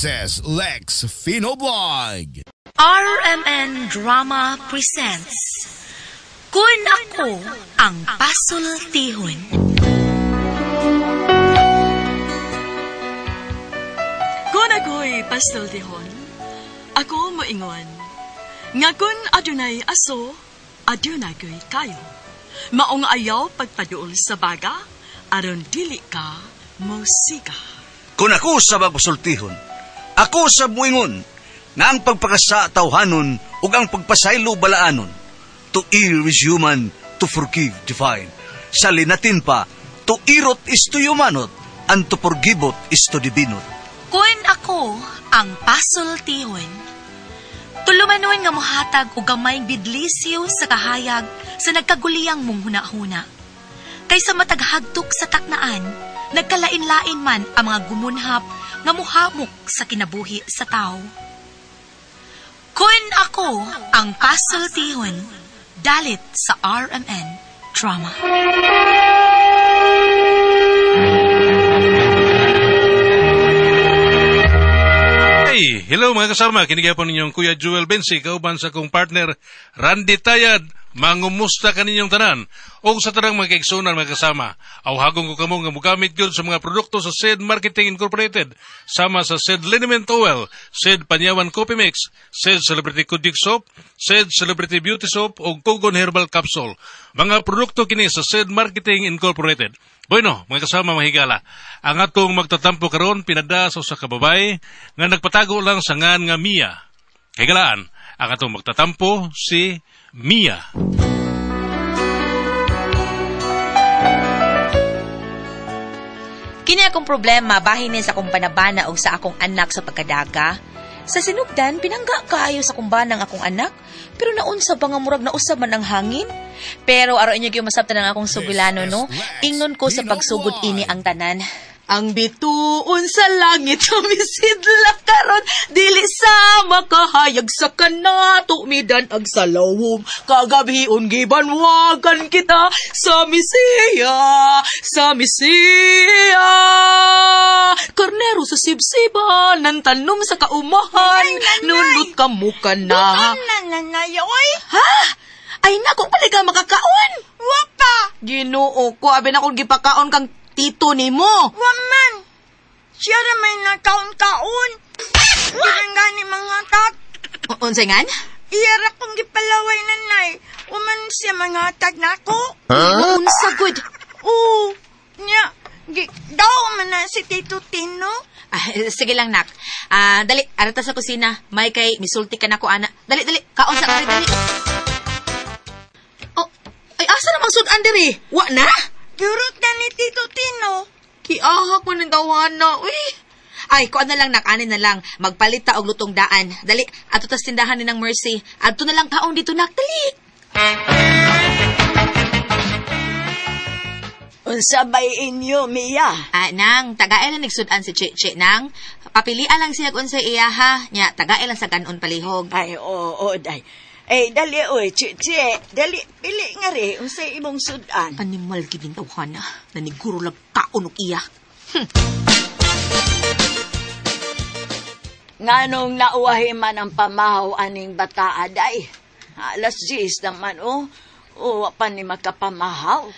This is Lex Fino Vlog. RMN Drama presents Kun Ako Ang Pasultihon. Kun ako'y pasultihon, ako moingon, nga kun adunay aso, adunay ko'y kayo. Maong ayaw pagpaduol sa baga, aron dili ka mosika. Kung ako sa magpasultihon, ako sa muingon, nga ang pagpakasa tawhanon ug ang pagpasaylo balaanon. To err is human, to forgive divine. Sa linatin pa, to irot is to humanot, and to forgivot is to divinot. Kun ako ang pasultihon. Tulumanon nga mohatag og gamay bidlisyo sa kahayag sa nagkaguliyang mong hunahuna. Kaysa mataghagtok sa taknaan, nagkalain-lain man ang mga gumunhap nga muhamok sa kinabuhi sa tao. Kun ako ang pasultihon, dalit sa RMN Drama. Hey, hello mga kasama. Kinigay po ninyong Kuya Jewel Bensi, kauban sa kong partner Randy Tayad. Mangumusta kaninyong tanan. O sa tanang mga kaigsunan mga kasama, awhagong ko kamo nga mugamit gyud sa mga produkto sa SED Marketing Incorporated, sama sa SED Liniment Oil, SED Panyawan Coffee Mix, SED Celebrity Kudik Soap, SED Celebrity Beauty Soap o Kogon Herbal Capsule. Mga produkto kini sa SED Marketing Incorporated. Bueno, mga kasama mga higala, ang atong magtatampo karon pinada sa usa ka babae nga nagpatago lang sa ngan nga Mia. Higalaan, ang atong magtatampo si Mia. Kini akong problema bahin ni sa akong panabana o sa akong anak sa pagkadaga. Sa sinugdan, pinangga kaayo sa kumbanang akong anak, pero naunsa ba nga murag nausab man ang hangin? Pero aron inyo gyud masabtan ang akong sugilano, no? Ingnon ko sa pagsugod ini ang tanan. Ang bituon sa langit sumisidla karon dili sa makahayag sa kanato midan ag sa lawom kagabhion gibanwagan kita sa Mesiya, sa Mesiya. Karnero sa sibsiban ng tanom sa kaumahan, nunot ka muka na. Nanay, oy! Ha? Ay nako pala ka makakaon. Wa pa! Ginoo ko, abi na kung gipakaon kang tito nimo. Wa man! Siya ra may nakaon-kaon. Di gani mga tag. Unsay ngan? Iya ra kong gipalaway nanay. Wa man siya mga tag nako. Huh? Unsa gud? Oo. Nya, daw man na si Tito Tino. Ah, sige lang nak. Dali, arata sa kusina. May kay misulti ka nako ana. Dali, dali. Kaon sa kare dali. Oh, ay asa namang sudan diri? Wa na? Gurot na ni Tito Tino. Kiahak man ng tawana, uy. Ay, kuan na lang, nak, ani na lang. Magpalita og lutong daan. Dali, ato tas tindahan ni ng Mercy. Adto na lang kaon dito, nak. Dali. Unsa bay inyo, Mia? Ah, nang, tagae lang nagsudan si Cheche, nang. Papilian lang siya kung sa iya, ha? Nya, tagae lang sa ganon palihog. Ay, oo, day. Eh, dali, oy, Cheche. Dali, pili nga rin, unsay imong sudan. Animal gid ning tawhana. Naniguro lang kaon og iya. Nganong nauwahi man ang pamahaw aning bataa, day. 10:00 naman, oh. O, wa pa ni makapamahaw.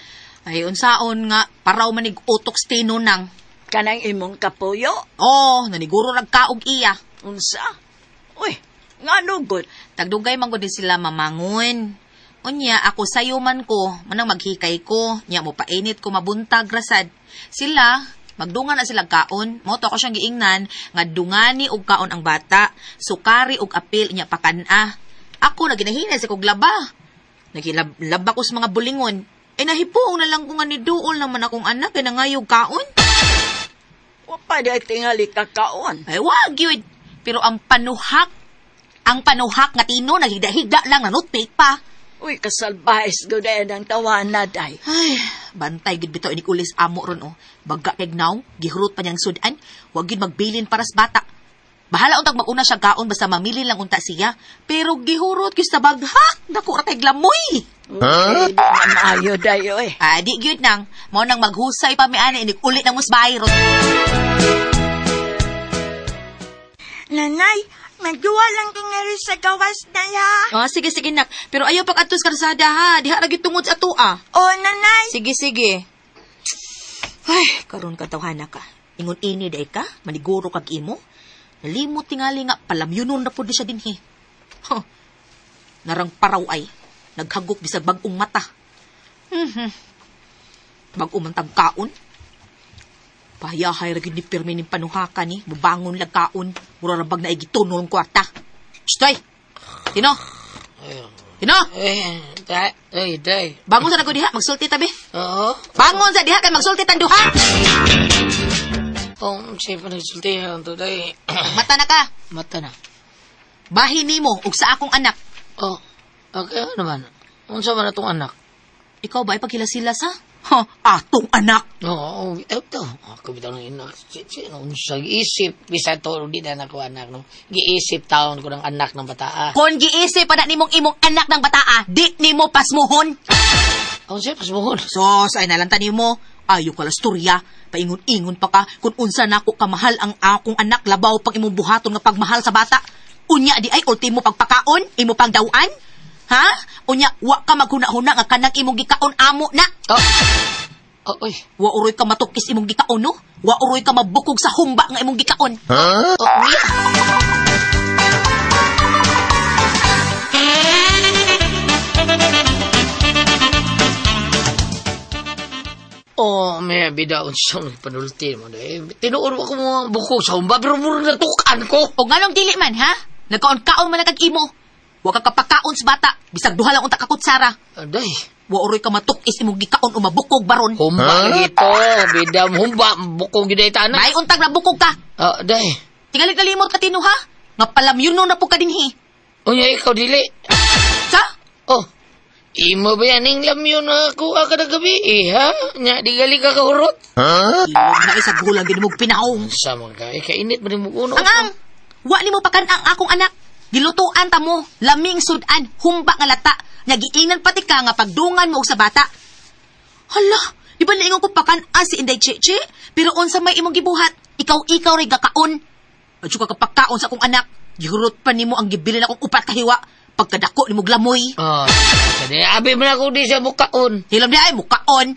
Ay, unsaon nga, paraw manig utok stino nang. Kanang imong kapuyo? Oh, naniguro lang kaog iya. Unsa? Uy, ngano gud? Tagdugay man gud din sila mamangon. Unya, ako sayo man ko, manang maghikay ko, nya mo painit ko mabuntag rasad. Sila, magdungan na sila kaon. Mo to ako siyang giingnan, nga dungani og kaon ang bata, sukari og apil, nya pakan-a. Ako naginahinay sa kog laba. Nagilab ko sa mga bulingon. Eh nahipuong na lang ko nga ni duol naman akong anak, kay nangayog kaon. Wa pa di tingali ka kaon. Ay, wag yun. Pero ang panuhak nga tino, naghigda-higda lang, nanutpik pa. Uy, kasalbahis gud ang tawana, day. Ay, bantay gid bitaw inig ulis amo ron, oh. Bagga kay gnaw, gihurot pa niyang sudan. Wag gid magbilin para sa bata. Bahala untag maguna siya kaon, basta mamili lang unta siya. Pero gihurot gyud sa baghak, dako ra kay glamoy. Huh? Maayo dayo eh. Ah, di gyud nang. Mao nang maghusay pa mi ani inig uli na musbay ron. Nanay, magduwa lang ko nga rin sa gawas na ya. Ah, sige, sige, nak. Pero ayaw pag atos karsada, ha. Diha lagi tungod sa ato, ah. Oh, nanay. Sige, sige. Ay, karon ka tawhana ka. Ingon ini day ka, maniguro kag imo. Nalimot tingali nga palamyunon na pud siya dinhi. Huh. Narang paraw ay naghagok bisag bag-ong mata. Bag-o man tag kaon. Pahayahay ra gyud ni pirmi ning panuhaka ni, mubangon lag kaon, mura ra bag na igitunol ang kwarta. Shtoy. Tino. Tino, Eh, day, ay, day. bangon sa nago diha, magsulti tabi. Oo. Bangon sa diha kay magsulti tan duha. Oh, siya pa nagsultihan to, day. Mata na ka. Mata na. Bahin nimo og sa akong anak. Oh, okay, ano naman? Unsa man atong anak? Ikaw ba ay paghilas-hilas ha? Ha, atong anak. Oo, bitaw to. Ako bitaw ng anak. Unsa giisip bisa to di na nako anak no. Giisip taon ko ng anak ng bataa. Kon giisip pa na nimong imong anak ng bataa, di nimo pasmuhon. Unsa pasmuhon? Sos, ay nalanta nimo. Ayo ka lasturya. Paingon-ingon pa ka kung unsa nako kamahal ang akong anak labaw pag imong buhaton nga pagmahal sa bata. Unya di ay ultimo pagpakaon, imo pang dawan. Ha? Unya wa ka maghuna-huna nga kanang imong gikaon amo na. Oh. Oh, oy. Wa uroy ka matukis imong gikaon no? Wa uroy ka mabukog sa humba nga imong gikaon. Oh, uya. Oh, may bida unsa may panulti mo day. Tinuod ako mo bukog sa humba pero mura natukan ko. O nganong dili man ha? Nagkaon-kaon man na kag imo. Wa ka kapakaon sa bata, bisag duha lang unta ka kutsara. Aday, Wa uroy ka matukis imong gikaon o mabukog baron. humba lagi to. Bida humba bukog gyud ay tanan. May untag na bukog ka. Ah, day. Tingali kalimot ka tino ha? Nga palamyuno na po ka dinhi. Unya ikaw dili. Sa? Oh. Imo ba yan ning lamyon na kuha ka na gabi eh, ha? Nya, di gali ka kahurot. Ilog na isa gulang gid mo pinahong. Sa mga ka, eh, kainit ba rin mo uno? Ang ang! Wa nimo pakan ang akong anak. Gilutuan ta mo, laming sudan, humba nga lata. Nagiinan pati ka nga pagdungan mo og sa bata. Hala, di ba naingon ko pakan si Inday Cheche? Pero unsa may imong gibuhat? Ikaw-ikaw ray gakaon. Adyo ka kapakaon sa akong anak. Gihurot pa nimo ang gibilin akong upat kahiwa. Pagkadako nimo glamoy. Oh, sa abi man ako di sa bukaon. Hilam di ay mukaon.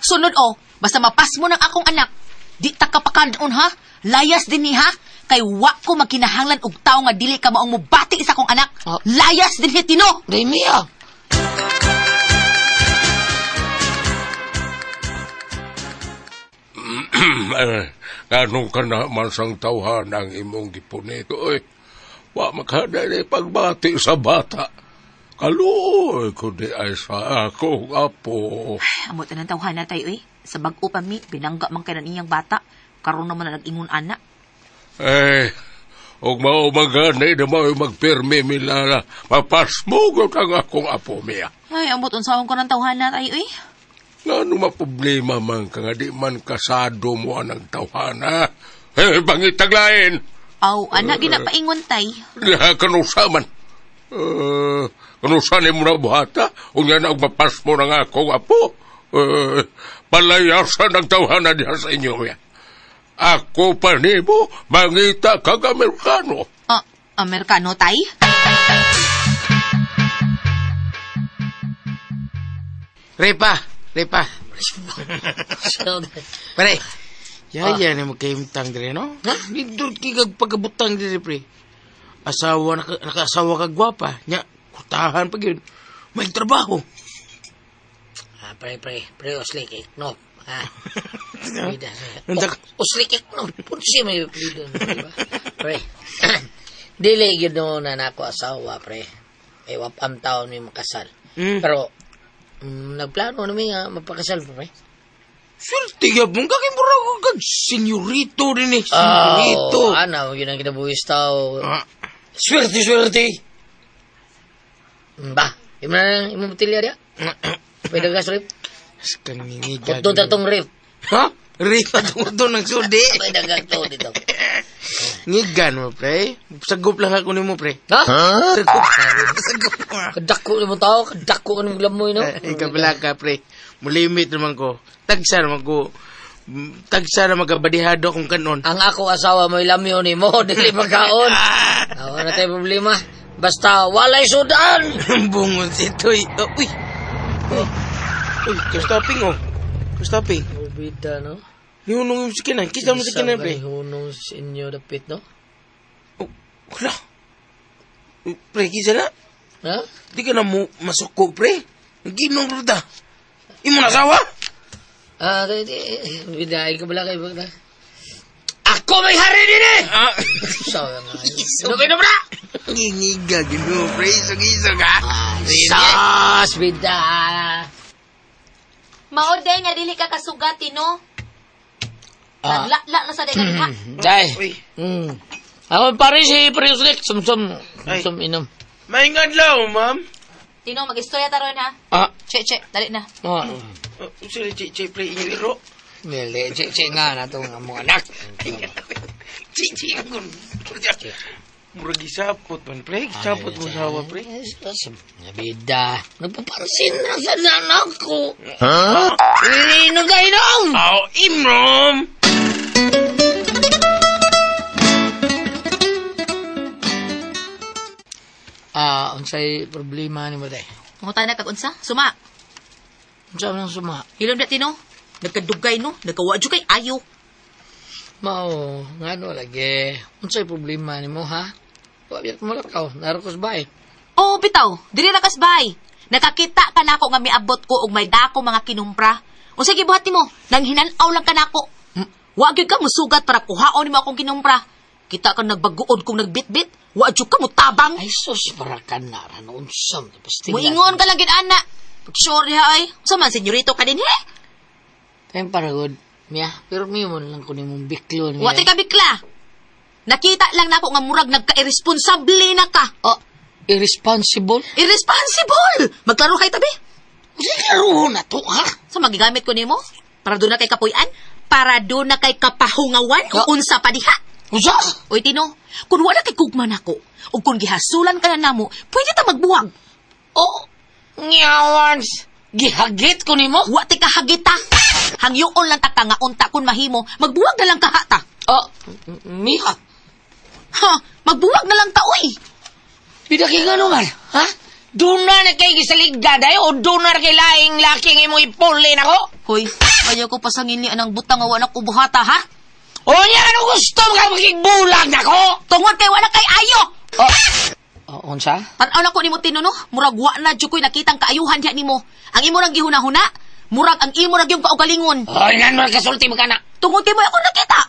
Sunod o, basta mapas mo ng akong anak. Di ta kapakaon ha. Layas din ni ha. Kay wa ko magkinahanglan og tawo nga dili ka maong mubati sa akong anak. Oh. Layas din ni Tino. Day miya. Ganong ka na man sang tawhan ang imong gipunit. Oy, wa makadali pagbati sa bata. Kaluoy ko di ay sa akong apo. Amot na ng tawhana tayo eh. Sa bag-o pa mi, binangga man kay iyang bata. Karon naman na nag-ingon ana. Eh, og mao magani na mao magpirmi milala, mapasmugot ang akong apo miya. Ay, amot unsaon ko ng tawhana tayo eh. Ngano maproblema man ka nga di man kasado mo anang tawhana. Eh, bangitaglain. Aw, anak ginapaingon tay. Kanusa man. Kanusa ni mo na buhata, unya na og mapasmo ng akong apo. Palayasan ang tawhana diha sa inyo. Ya. Ako pa nimo mangita kag Amerikano. Ah, Amerikano tay? Repa, repa. Pare, yaya ni mo kaimtang dire, no? Ha? Nindot kay kag pagabutang dire, pre. Asawa, nakaasawa kag gwapa. Nya, kutahan pa gyud. May trabaho. Ah, pre, usli kay no. Ah. Bida. Nunta ka- Usli kay no. Punsi may bida, di ba? Pre. Dili gyud no na nako asawa, pre. Ay wapam taon mi makasal. Mm. Pero nagplano na mi nga magpakasal, pre. Swerte gyud mong kaging mura ko kag senyorito din eh. Senyorito. Oh, ana, yun ang kinabuhis tao. Ah, Swerte, swerte. Ba, imo na imo botelya diya. Pwede ka rip. kang niniga. Kutod na tong rip. Ha? Ripa tungod ng sudi. Pwede ka to dito. Ngigan mo, pre. Sagup lang ako nimo, pre. Ha? Sagup. Sagup. Kadako ni mo tao, kadako ka ni mo glamoy, no? Ikaw pala ka, pre. Mulimit naman ko. Tagsa naman ko. Tagsa na magkabadihado akong kanon. Ang ako asawa mo'y lamyo ni mo, dili pagkaon. Wala na tayo problema. Basta walay sudan. Bungon si Toy. Oh, uy. Uy, uy, kastoping oh. Kastoping. Bida, no? Nihunong yung sikinan. Kisa mo sikinan, pre. Nihunong sa inyo dapit, no? Oh, wala. Pre, kisa na. Ha? Di ka na mo masuko, pre. Ginong ruta. Imo na asawa? Ah, bida, ikaw bala kayo. Ako may hari din eh! Ah. Sawa nga. Inom, bra! Ngingiga, ginoo, pre. Isog-isog, ha? Sas, bida! Maorday nga dili ka kasugati, no? Ah. Nagla-la na sa dayang ha. Day. Ako pare si Priuslik. Sumsum. Sumsum inom. May ngadlaw, ma'am. Tino, mag-istorya taron ha. Ah. Che, che, dali na. Oh. Sila, che, che, pre, ingiro. Dili, che, che nga na itong among anak. Che, che, ang Murag gisapot man, pre. Gisapot mo sawa, pre. Bida. Nagpapansin na sa anak ko. Ha? Inom ka, inom! Aw, imrom! Ah, unsay problema ni mo day? Pangutan na kag unsa? Suma. Unsa man ang suma? Hilom na Tino. Nagkadugay no, nagkawa jud kay ayo. Mao, ngano lagi. Unsay problema nimo ha? Wa biya mo lakaw, naro ko sa bahay. Oo, bitaw. Diri ra kas bay. Nakakita ka nako nga miabot ko og may dako mga kinumpra. Unsa gibuhat nimo? Nang hinan-aw lang ka nako. Wa gyud ka musugat para kuhaon nimo akong kinumpra. Kita ka nagbaguod kung nagbitbit. Wa jud ka mutabang. Ay sus, para ka na ra no unsam pastig. Muingon ka lang gid ana. Pag sure diha ay. Unsa man senyorito ka din he? Kayong paragod, miya, pero miya mo lang ko nimong biklo niya. Wa ti ka bikla. Nakita lang nako nga murag nagka-irresponsable na ka. Oh, irresponsible? Irresponsible! Magklaro kay tabi. Unsay klarohon na to, ha? Sa magigamit ko nimo? Para doon na kay kapuy-an? Para doon na kay kapahungawan? O unsa pa diha? Unsa? Oy, Tino, kung wala kay gugma nako, o kung gihasulan ka na namo, pwede ta magbuwag. Oh, ngawans. Gihagit ko nimo? Wa ti kahagita. Hangyoon lang ta ka nga unta kun mahimo, magbuwag na lang ka ta. Oh, miha. Ha, magbuwag na lang ta oy. Bida kay ngano man, ha? Doon na na kay gisaligda day o doon na kay laing laki nga imong ipuli nako? Hoy, ayaw ko pasangin ni anang butang nga wala ko buhata ha? O niya ano gusto mo ka makigbulag nako? Tungod kay wala kay ayo. Oh, oh unsa? Tan-aw na ko nimo Tino no, murag wa na jud ko'y nakitang kaayuhan diha nimo. Ang imo rang gihuna-huna, murag ang imo ra gyud kaugalingon. Oy, ngano ra kasulti mo kana? Tungod kay mo ako nakita.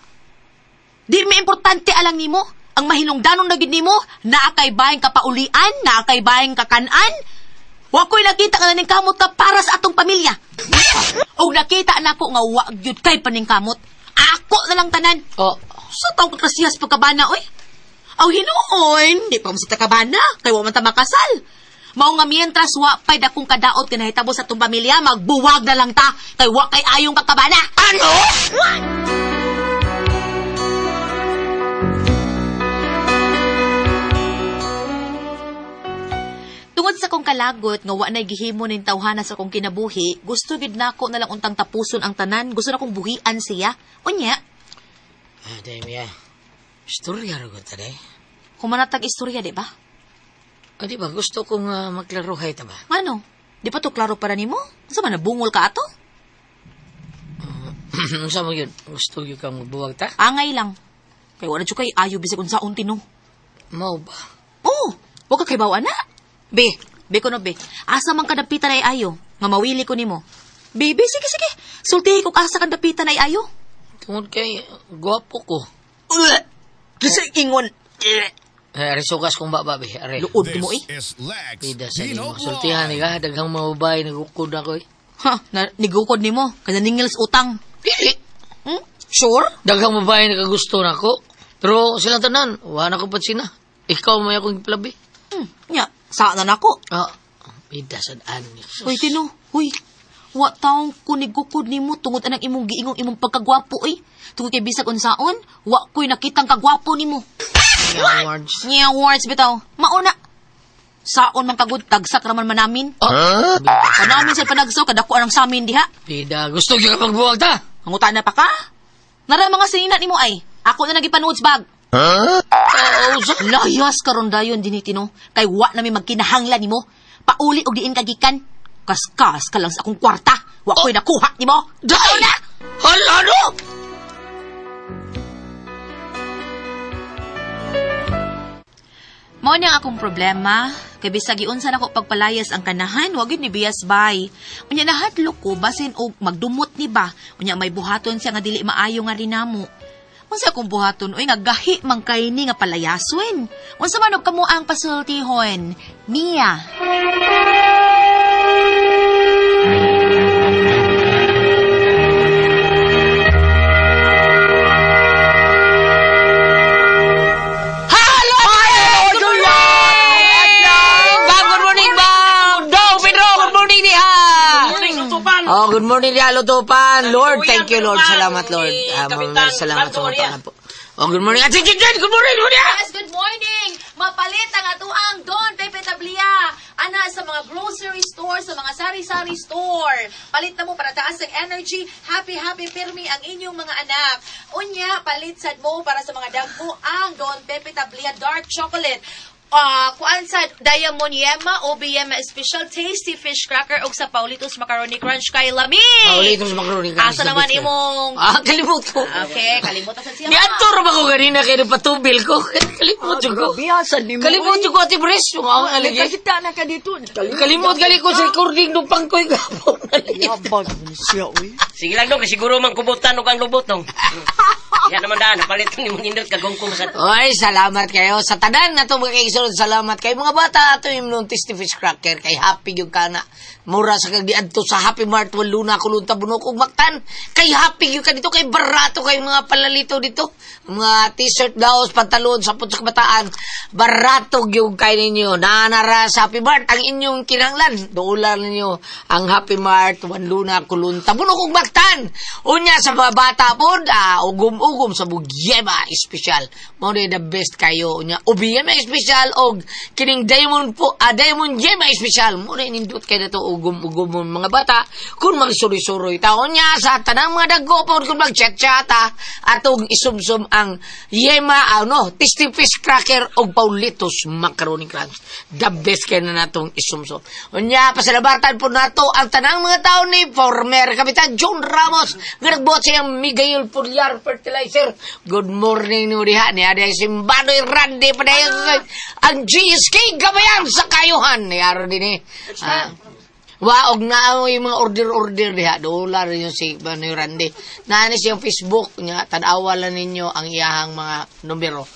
Di mi importante alang nimo. Ang mahinungdanon na gid nimo, naa kay bahin kapaulian, naa kay bahin kakanan. Wa ko'y nakita nga naningkamot ka para sa atong pamilya. Og nakita nako nga wa gyud kay paningkamot. Ako na lang tanan. Oh, sa taong kakrasiyas pagkabana oy. Aw hinuon, di pa mo sa takabana, kay wa man ta makasal. Mao nga mientras wa pay dakong kadaot kinahitabo sa atong pamilya, magbuwag na lang ta kay wa kay ayong kakabana. Ano? What? Tungod sa kong kalagot nga wa nay gihimo ning tawhana sa kong kinabuhi, gusto gid nako na lang untang tapuson ang tanan, gusto na kong buhian siya. Unya, Ah, day miya. Istorya ra gud ta day. Kumanatag istorya, di ba? Ah, di ba gusto kong maklarohay ta ba? Ano? Di pa to klaro para nimo? Unsa man nabungol ka ato? Unsa man gyud? Gusto gyud kang magbuwag ta? Angay lang. Kay wala jud kay ayo bisag unsaon Tino. Mao ba? Oh, wa ka kay bawa na. Be, be ko no be. Asa man kadapitan ay ayo nga mawili ko nimo. Be, be, sige sige. Sultihi ko asa kadapitan ay ayo. Tungod kay gwapo ko. Kasi ingon. Eh, ari sukas kong baba be. Ari. Luod mo eh. This is Lex Pida sa Pino nimo. Sultihan ni ka daghang mga babae nagukod ako eh. Ha, nigukod nimo kada ningil sa utang. Dili. Hmm? Sure? Daghang babae nakagusto nako. Pero silang tanan, wa na ko pansina. Ikaw may akong giplabi. Nya, saan na nako? Ah, pida sa daan. Uy, Tino, uy. Wa taong kunigukod nimo tungod anang imong giingong imong pagkagwapo eh. Tungod kay bisag unsaon, wa ko'y nakitang kagwapo nimo. Awards. Nya words bitaw. Mauna. Saon man kagud tagsak raman man namin. Oh, Panamin sa panagsaw kadako ang samin diha. Pida, gusto gyud ka magbuwag ta. Manguta na pa ka? Nara mga sinina nimo ay. Ako na nagipanuod sa bag. Huh? Layas karon dayon dinhi Tino. Kay wa na mi magkinahanglan nimo. Pauli og diin kagikan. Kaskas ka lang sa akong kwarta. Wa ko'y nakuha nimo. Day! na! Hala no! Mao ni ang akong problema. Kay bisag giunsa nako pagpalayas ang kanahan, wa gyud ni bias bay. Unya nahadlok ko basin og magdumot ni ba. Unya may buhaton siya nga dili maayo nga rinamo. Unsa akong buhaton oy nga gahi man kay ni nga palayason. Unsa man og kamo ang pasultihon? Mia. Hello! Good morning! Bam, good morning, Bam! Dong, Pedro, good morning diha! Oh, good morning diha, Lutupan. Lord, thank you, Lord. Salamat, Lord. Ah, salamat sa mga pangapo. Oh, good morning. Ate Jen, good morning, good morning! Yes, good morning! Mapalit ang atuang Don Pepe Tablia. Ana sa mga grocery store, sa mga sari-sari store. Palit na mo para taas ang energy. Happy, happy, pirmi ang inyong mga anak. Unya, palit sad mo para sa mga dagko ang Don Pepe Tablia Dark Chocolate. Kuan sa Diamond Yema, OBM Special Tasty Fish Cracker og sa Paulitos Macaroni Crunch kay Lami. Paulitos Macaroni Crunch. Asa naman imong... Ah, kalimut ko. Okay, kalimutan sa siya. Niadto ra ba ko ganina kay napatubil ko? Kalimut ko. Biyasan ni mo. Kalimut ko, Ate Bres. Yung ako nga lagi. Nakakita na ka dito. Kalimut gali ko sa recording nung pangkoy gapon. Yabag mo siya, uy. Sige lang dong, kasi siguro mang kubutan og ang lubot dong. Yan naman daan, palit ni mong indot kagungkong sa... Oy, salamat kayo. Sa tanan na itong mga kaigsoon, salamat kayo. Mga bata, ato yung nung Tasty Fish Cracker kay happy yung kana. Mura sa kag diadto sa Happy Mart, Waluna, Kulunta, Bunok, ug Mactan. Kay happy yung ka dito, kay barato kay mga palalito dito. Mga t-shirt, blouse, pantalon, sapot sa kabataan. Barato yung kay ninyo. Nanara sa Happy Mart, ang inyong kinanglan. Doula ninyo ang Happy Mart, Waluna, Kulunta, Bunok, ug Mactan. Unya sa mga bata po, ugum-ugum sa Bugyema Special. Mao ni the best kayo. Unya, Ubiyema Special og kining Diamond po, Diamond Yema Special. Mao na inindot kay nato ugum-ugum mga bata kung magsuri-suroy taon niya sa tanang mga dagko po kung mag-chat-chat atong isumsum ang Yema, ano, Tasty Fish Cracker og Paulitos Macaroni Crunch. The best kayo na natong isumsum. Unya, pasalamatan po nato ang tanang mga tao ni former Kapitan John Ramos nga nagbuhat sa iyang Miguel Pulyar Fertilizer. Good morning ni diha ni Aday Simbanoy Randy Padayon ang GSK Gabayan sa Kayuhan ni aron din eh. Waog na yung mga order-order diha. Dolar yung si Banoy Randy. Naanis yung Facebook niya. Tanawa lang ninyo ang iyahang mga numero.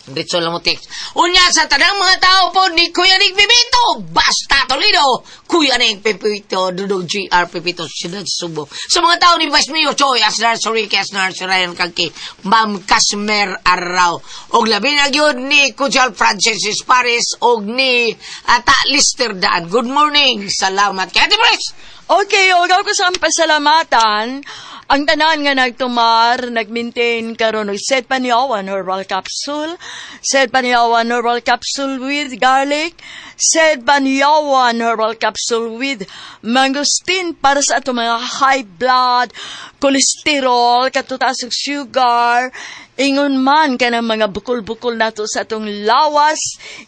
Diretso lang mo text. Unya sa tanang mga tao po ni Kuya Nick Pipito, Basta Toledo, Kuya Nick Pipito, Dudong GR Pipito, Sinad Subo. Sa mga tao ni Vice Mayor Choi, Asnar Sorike, Asnar Surayan Kangki, Ma'am Casmer Arrao. Og labi na gyud ni Kujal Francis Espares og ni Ata Lister Daan. Good morning. Salamat. Kaya Ate. Okay, og ako sa pasalamatan. Ang tanan nga nagtumar, nagmaintain karon og Sed Panyawan Herbal Capsule, Sed Panyawan Herbal Capsule with garlic, Sed Panyawan Herbal Capsule with mangosteen para sa atong mga high blood, cholesterol, katutaas og sugar, ingon man kanang mga bukol-bukol nato sa atong lawas,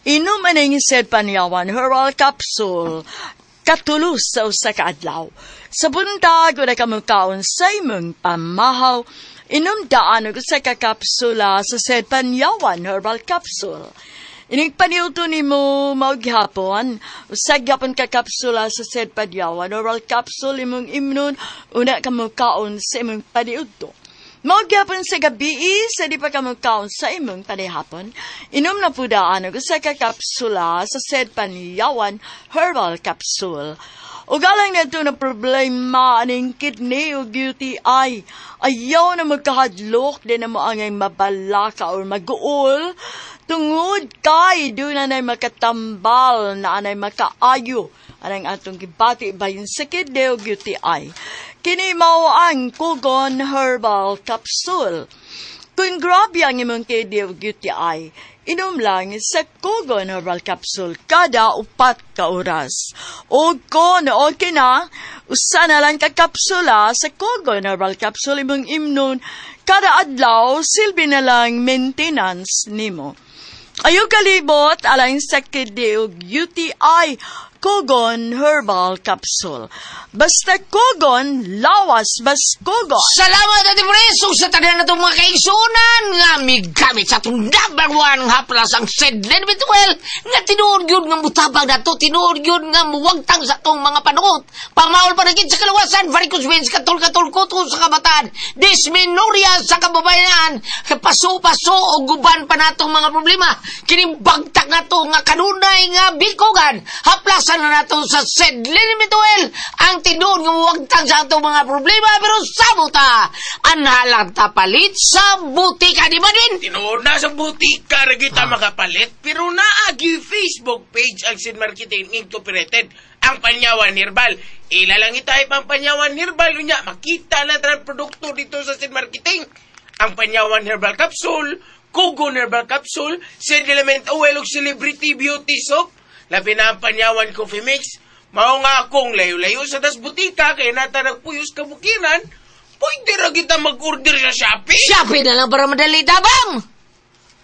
inom aning Sed Panyawan Herbal Capsule. Katulos sa usa ka adlaw. Sa buntag, wala ka mukaon sa imong pamahaw. Inom daan og usa ka kapsula sa Sed Panyawan Herbal Capsule. Inig paniuto nimo mao gihapon, usa gyapon ka kapsula sa Sed Panyawan Herbal Capsule imong imnon una ka mukaon sa imong paniudto. Mao gyapon sa gabi sa di pa ka mukaon sa imong panihapon, inom na po daan og usa ka kapsula sa Sed Panyawan Herbal Capsule. Ugalang na ito na problema aning kidney o UTI. Ayaw na magkahadlok din na mo angay mabalaka or maguol. Tungod kay doon na na'y makatambal na anay makaayo. Anang atong gibati bayin sa kidney o UTI. Kini mao ang Kugon Herbal Capsule. Kung grabe ang imong kidney o UTI, inom lang sa Kogon Herbal Capsule kada 4 ka oras. O kung okay na, usa na lang ka kapsula sa Kogon Herbal Capsule imong imnon kada adlaw, silbi na lang maintenance nimo. Ayaw kalibot, alang sa kidney o UTI, Kogon Herbal Capsule. Basta Kogon, lawas bas Kogon. Salamat, Ate Pres! Ug sa tanan na itong mga kaigsunan nga migamit sa atong number 1 haplas ang St. Lenibet Well nga tinuod yun nga mutabang nato, tinuod yun nga muwagtang sa atong mga panuot. Pamaol pa sa kalawasan, varicose veins, katol-katol kuto sa kabataan, dysmenorrhea sa kababayan, paso-paso o guban pa natong mga problema. Kining bagtak nato nga kanunay nga bikogan, haplasan na nato sa St. Lenibet Well ang tinuod nga muwagtang sa atong mga problema, pero sabuta anhalang tapalit sa butika, di ba din? Tinuod na sa butika ra gyud ta makapalit, pero naagi Facebook page ang Sin Marketing Incorporated, ang Panyawan Herbal. Ila lang itay pang Panyawan Herbal unya makita na tanan produkto dito sa Sin Marketing. Ang Panyawan Herbal Capsule, Kogon Herbal Capsule, Sin Element Oil ug Celebrity Beauty Soap. Labi na ang Panyawan Coffee Mix. Mao nga akong layo-layo sa das butika kay nata nagpuyos kabukiran, pwede ra kita mag-order sa Shopee. Shopee na lang para madali tabang.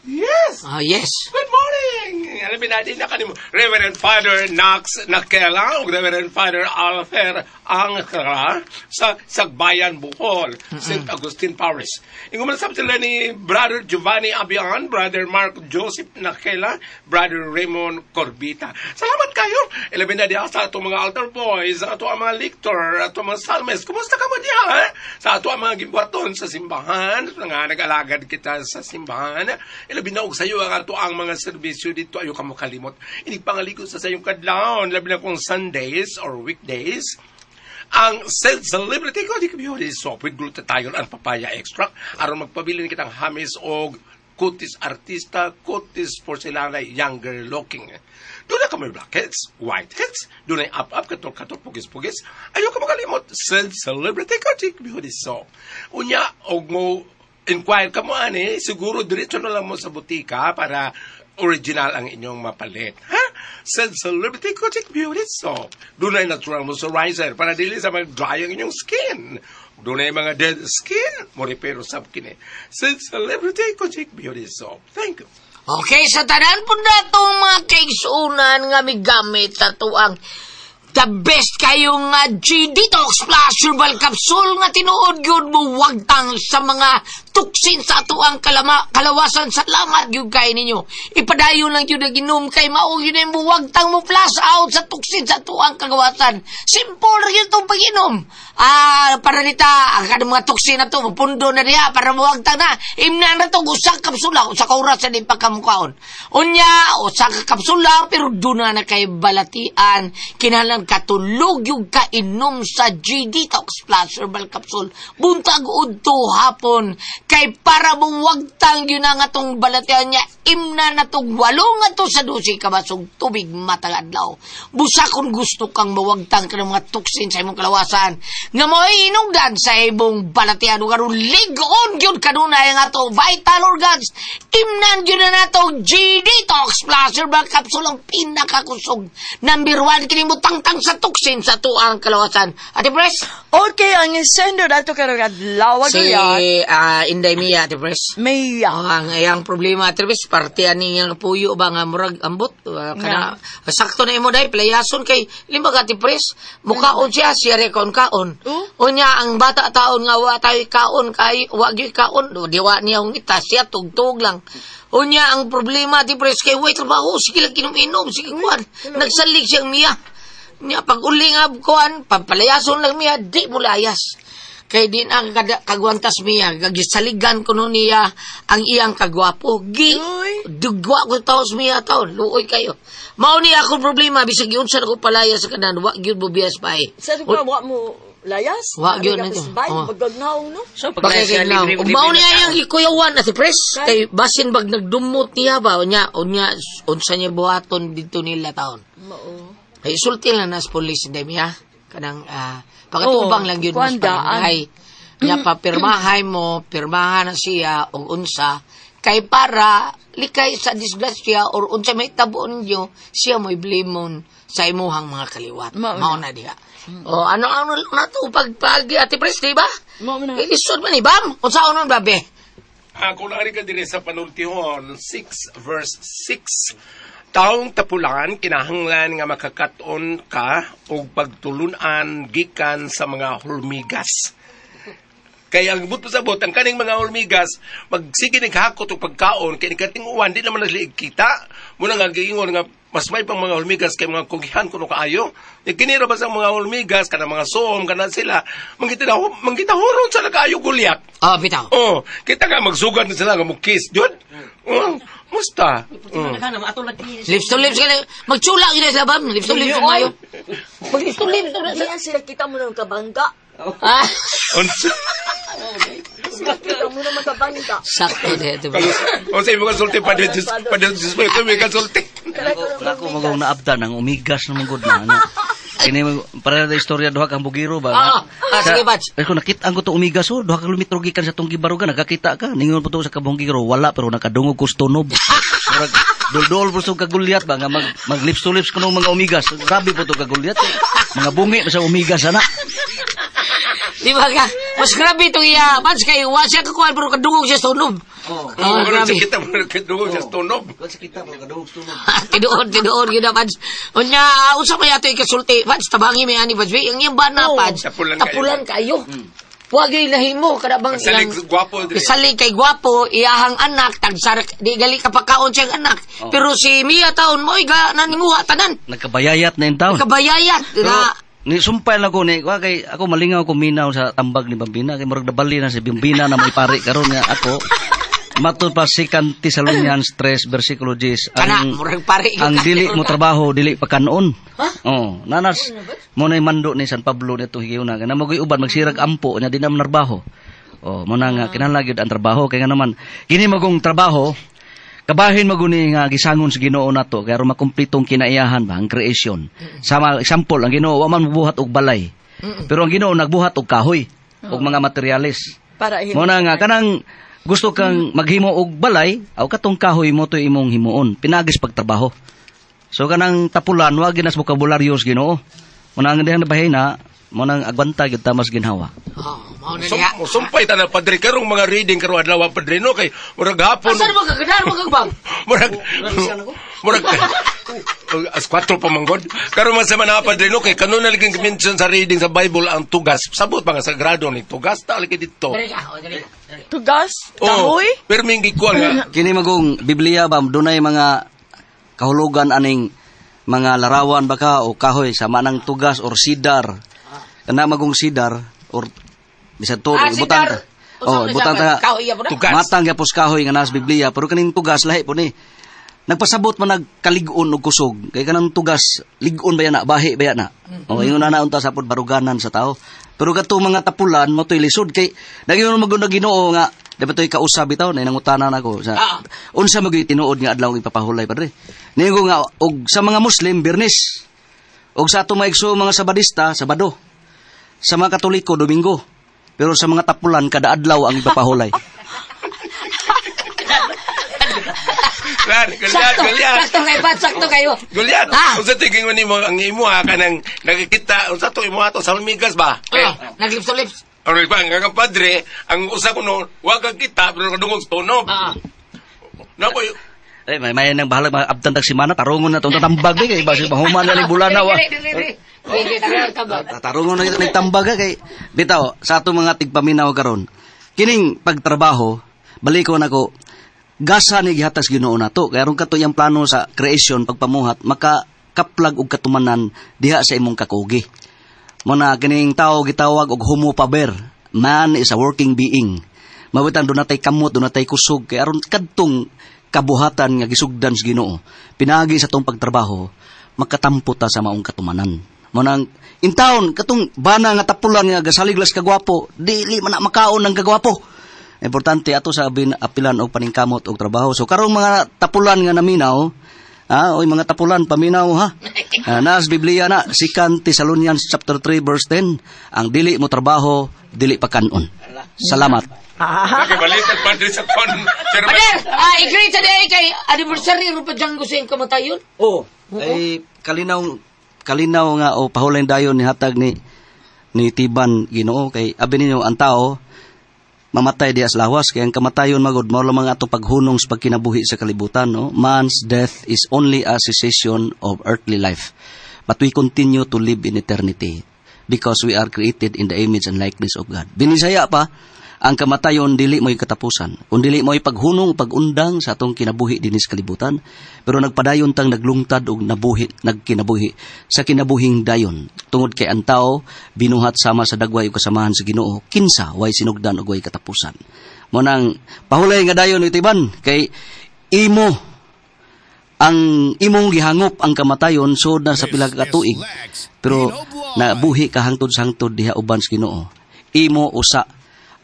Yes. Oh, yes. Good morning! Alamin natin na kanimo Reverend Father Knox Nakela o Reverend Father Alfer Angkara sa Sagbayan, Bohol, St. Augustine Parish. Inguman sab sila ni Brother Giovanni Abian, Brother Mark Joseph Nakela, Brother Raymond Corbita. Salamat kayo! Alamin na diha sa atong mga altar boys, sa ato ang mga lector, ato mga psalmist. Kumusta ka mo diha? Eh? Sa ato ang mga gimbuhaton sa simbahan, nga nag-alagad kita sa simbahan. Labi na og sayo ang ato ang mga serbisyo dito, ayo ka mo kalimot. Inigpangalikod sa sayong kadlawon, labi na kung Sundays or weekdays. Ang Celebrity Kojic Beauty Soap with glutathione and papaya extract aron magpabili ni kitang hamis og kutis artista, kutis porcelana, younger looking. Doon na kami blackheads, whiteheads, doon ay up-up, katol-katol, pugis-pugis. Ayaw ka makalimot, Celebrity Kojic Beauty Soap. Unya, og mo inquire ka mo ani, siguro diretso na lang mo sa butika para original ang inyong mapalit. Ha? Celebrity Kojic Beauty Soap. Doon ay natural moisturizer para dili sa mag-dry ang inyong skin. Doon ay mga dead skin. Mo repair sab kini. Celebrity Kojic Beauty Soap. Thank you. Okay, sa tanan po na itong mga kaigsunan nga migamit sa tuang the best kayong G-Detox Plus Herbal Capsule nga tinuod yun mo wagtang sa mga tuksin sa atuang kalawasan. Salamat yun kay ninyo. Ipadayon lang yun ang inom kay mao yun ang muwagtang mo flash out sa tuksin sa atuang kagawasan. Simple rin yun itong pag-inom. Para nita, ang kanang mga tuksin na ito, mapundo na niya para muwagtang na. Imna na ito, usa kapsula, usa ka oras na din pagkamukaon. Unya, usa ka kapsula, pero doon na kay balatian, kinahanglan katulog yung kainom sa G-Detox Plus Herbal Capsule. Buntag udto hapon, kay para muwagtang yun ang atong balatian niya, imna na itong 8 nga to sa 12 kabasog tubig matag adlaw. Busa kung gusto kang mawagtang ka ng mga tuksin sa imong kalawasan, nga mo'y inugdan sa imong balatian, ug aron ligon yun kanunay ang ato vital organs, imnan yun na nato G-Detox Plus Herbal Capsule ang pinakakusog. Number 1, kini mo tangtang sa tuksin sa tuang kalawasan. Ate Pres? Okay, ang sender ato karong adlaw Si Inday Mia, Ate Pres. Mia. Oh, ang iyang problema, Ate Pres, parte ani nga puyo ba nga murag ambot kana sakto na imo dai playason kay limbaga Ate Pres, mukaon siya siya re kaon kaon. Unya ang bata taon nga wa tayo kaon kay wa gyud kaon, di wa niya hungita siya tugtog lang. Unya ang problema Ate Pres kay way trabaho, sige lang inom-inom, sige kuan. Nagsalig siyang Mia. Nya pag uli nga kuan, palayason lang Mia, di mo layas. Kay din ang kagwantas miya, gisaligan ko nun niya ang iyang kagwapo. Dugwa ko taos miya taon, luoy kayo. Mao niya akong problema, bisag yun sa ako palaya sa kanan, wa gyud mo biyas pa eh. Sa pa, wa mo layas? Wa gyud na ito. Pagagnaw, no? So, paglayas siya, libre. Mao niya yung ikuyawan na si Pres, kay basin bag nagdumot niya ba, unya, unsa niya buhaton dito nila taon. Mao. Ay, sulti lang nas police, hindi miya. Kanang, pakatubang lang yun mas panangay. Nya pa pirmahay mo, pirmahan na siya og unsa kay para likay sa disgrasya or unsa may tabo ninyo, siya mo'y blamon sa imuhang mga kaliwat. Mao na diha. O ano ano na to pag Ate Pres, di ba? Mao na. Ilisod man ni bam. Unsa unon babe? Ako na ka dire sa panultihon 6 verse 6. Taong tapulan kinahanglan nga makakaton ka og pagtulunan gikan sa mga hulmigas. Kaya ang buto sa bot, ang kaning mga hulmigas, magsige naghakot og pagkaon, kay nikatinguan, di naman naliig kita. Muna nga giingon nga mas may pang mga hulmigas kay mga kugihan kuno kaayo. Kinira ba sa mga hulmigas, kana mga soom, kana sila, mangita huron sa kaayo gulyat. Ah, bitaw. Oh, kita nga magsugad na sila nga mo-kiss, jud. Oh, musta? Lips to lips kani magtsula gyud sila bam, lips to lips mayo. Mag lips to lips. Diyan sila kita mo ng kabangga. Ah, Unsa? Sila kita mo ng kabangga. sakto de ito. Unsa imo kasulti pa dito pa dito ito may kasulti. Ako magong naabdan ang umigas na manggod na. Ano. Kini para sa istorya duha kang bugiro ba. Sige, Bats. Ko nakita ko to umigas oh, duha ka kilometro gikan sa tong gibarugan nakakita ka. Ningon po to sa kabunggiro wala pero nakadungog ko sa tunob. Murag duldol po sa kagulyat ba nga mag lips to lips kuno mga umigas. Grabe po to kagulyat. Eh. Mga bungi pa sa umigas ana. Di ba ka? Mas grabe itong iya. Bats kay wa siya kakuan pero kadungog siya sa tunob. Oh, Oh, grabe. Kita mo kadungog siya sa tunob. Kita mo kadungog sa tunob. Tinuod gyud na Bats. Unya, unsa may ato ikasulti? Bats, tabangi may ani Bats. Ang iyang bana Bats. Tapulan Tapulan kayo. Wa gyud nahimo kada bang Kasalig gwapo diri. Kasalig kay gwapo iyahang anak tagsar di gali kapakaon siyang anak. Oh. Pero si Mia taon mo ga naninguha tanan. Nagkabayayat na yung taon. Kabayayat na Ni sumpay lang ko ni wa kay ako malingaw ko minaw sa tambag ni Bambina kay murag nabali na si Bambina na may pari karon nga ako matud pa si Thessalonians 3 versikulo 10 Kana, murag pari ang dili mo trabaho dili pa kanon. Oh, nanas mo nay mando ni San Pablo nito higayuna kana mogoy uban magsirag ampo nya di na man narbaho. Oh, mo na nga kinahanglan gyud ang trabaho kay nga naman kini magong trabaho kabahin maguni nga gisangon sa Ginoo nato kay aron makumplitong kinaiyahan ba ang creation. Sama example ang Ginoo wa man mobuhat og balay. Pero ang Ginoo nagbuhat og kahoy og mga materyales. Para Mo na nga kanang gusto kang maghimo og balay aw katong kahoy mo to imong himuon pinagis pagtrabaho. So kanang tapulan wa ginas bokabularyo sa Ginoo. Mo na ang dihang nabahin na mo nang agwanta gyud tamas ginhawa. Sumpay ta na padre karong mga reading karong adlaw padre no kay murag hapon. Asa mo kaganar mo kagbang? Murag as 4 pa manggod. Karon man sa mga padre no kay kanon na lagi mention sa reading sa Bible ang tugas. Sabot pa nga sagrado ni tugas ta lagi dito. Tugas? Kahoy? Oh, pero minggi ko nga. Kini magong Biblia ba dunay mga kahulugan aning mga larawan baka o kahoy sama ng tugas or sidar. Kana magong sidar or bisan to ibutang ta. Oh, ibutang ta. Matang gyapos kahoy nga nasa Biblia pero kaning tugas lahi po ni. Nagpasabot man nagkalig-on og kusog kay kanang tugas lig-on ba yana bahi ba yana. Oh, ingon na unta sa pod baruganan sa tao. Pero kadtong mga tapulan mo to'y lisod kay nagyon magud na Ginoo nga dapat to'y kausab bitaw na nangutanan ako sa unsa magyud tinuod nga adlaw ipapahulay padre. Ningo nga og sa mga Muslim Biyernes og sa ato maigso mga Sabadista Sabado. Sa mga Katoliko Domingo. Pero sa mga tapulan kada adlaw ang ipapahulay. Goliat. Sakto kayo, Pat, sakto kayo. Goliat, unsa tingin mo nimo ang imo ha kanang nakikita unsa to imo ato sa hulmigas ba? Naglips to lips. Or ba ang padre, ang usa ko no, wa kang kita pero kadungog sa tunob. Nako, Eh, may nang bahalag maabtan tag simana tarungon na tong tatambag kay basi mahuman na ni bulan na wa. Tarungon na kita nagtambag kay bitaw sa atong mga tigpaminaw karon. Kining pagtrabaho, balikon nako gasa ni gihatag Ginoo nato kay aron kato iyang plano sa creation pagpamuhat maka kaplag og katumanan diha sa imong kakugi. Mo na kining tawo gitawag og homo faber. Man is a working being. Mawitan dunatay kamot, dunatay kusog kay aron kadtong kabuhatan nga gisugdan sa Ginoo. Pinaagi sa tong pagtrabaho, makatampo ta sa maong katumanan. Mo nang in town katong bana nga tapulan nga gasaliglas kagwapo, dili man na makaon ng kagwapo. Importante ato sa apilan og paningkamot og trabaho. So karong mga tapulan nga naminaw, oy mga tapulan paminaw ha. Naas Biblia na 2 Thessalonians chapter 3 verse 10, ang dili mo trabaho, dili pa kanon. Salamat. Nakibalikan pa din sa kon. Pader, i-greet sa day kay anniversary ro pa Django sa iyong kamatayon. Oo. Ay kalinaw nga o pahulay dayon ni hatag ni Tiban Ginoo kay abi ninyo ang tao mamatay diya sa lawas kay ang kamatayon magod mao lamang atong paghunong sa pagkinabuhi sa kalibutan, no? Man's death is only a cessation of earthly life, but we continue to live in eternity because we are created in the image and likeness of God. Binisaya pa, ang kamatayon dili mo'y katapusan. Kung dili mo'y paghunong, pagundang sa atong kinabuhi dinis kalibutan, pero nagpadayon tang naglungtad og nabuhi, nagkinabuhi sa kinabuhing dayon. Tungod kay ang tao binuhat sama sa dagway ug kasamahan sa Ginoo, kinsa way sinugdan ug way katapusan. Mo nang pahulay nga dayon itiban kay imo ang imong gihangop ang kamatayon sud na sa pila ka tuig, pero nabuhi ka hangtod sa hangtod diha uban sa Ginoo. Imo usa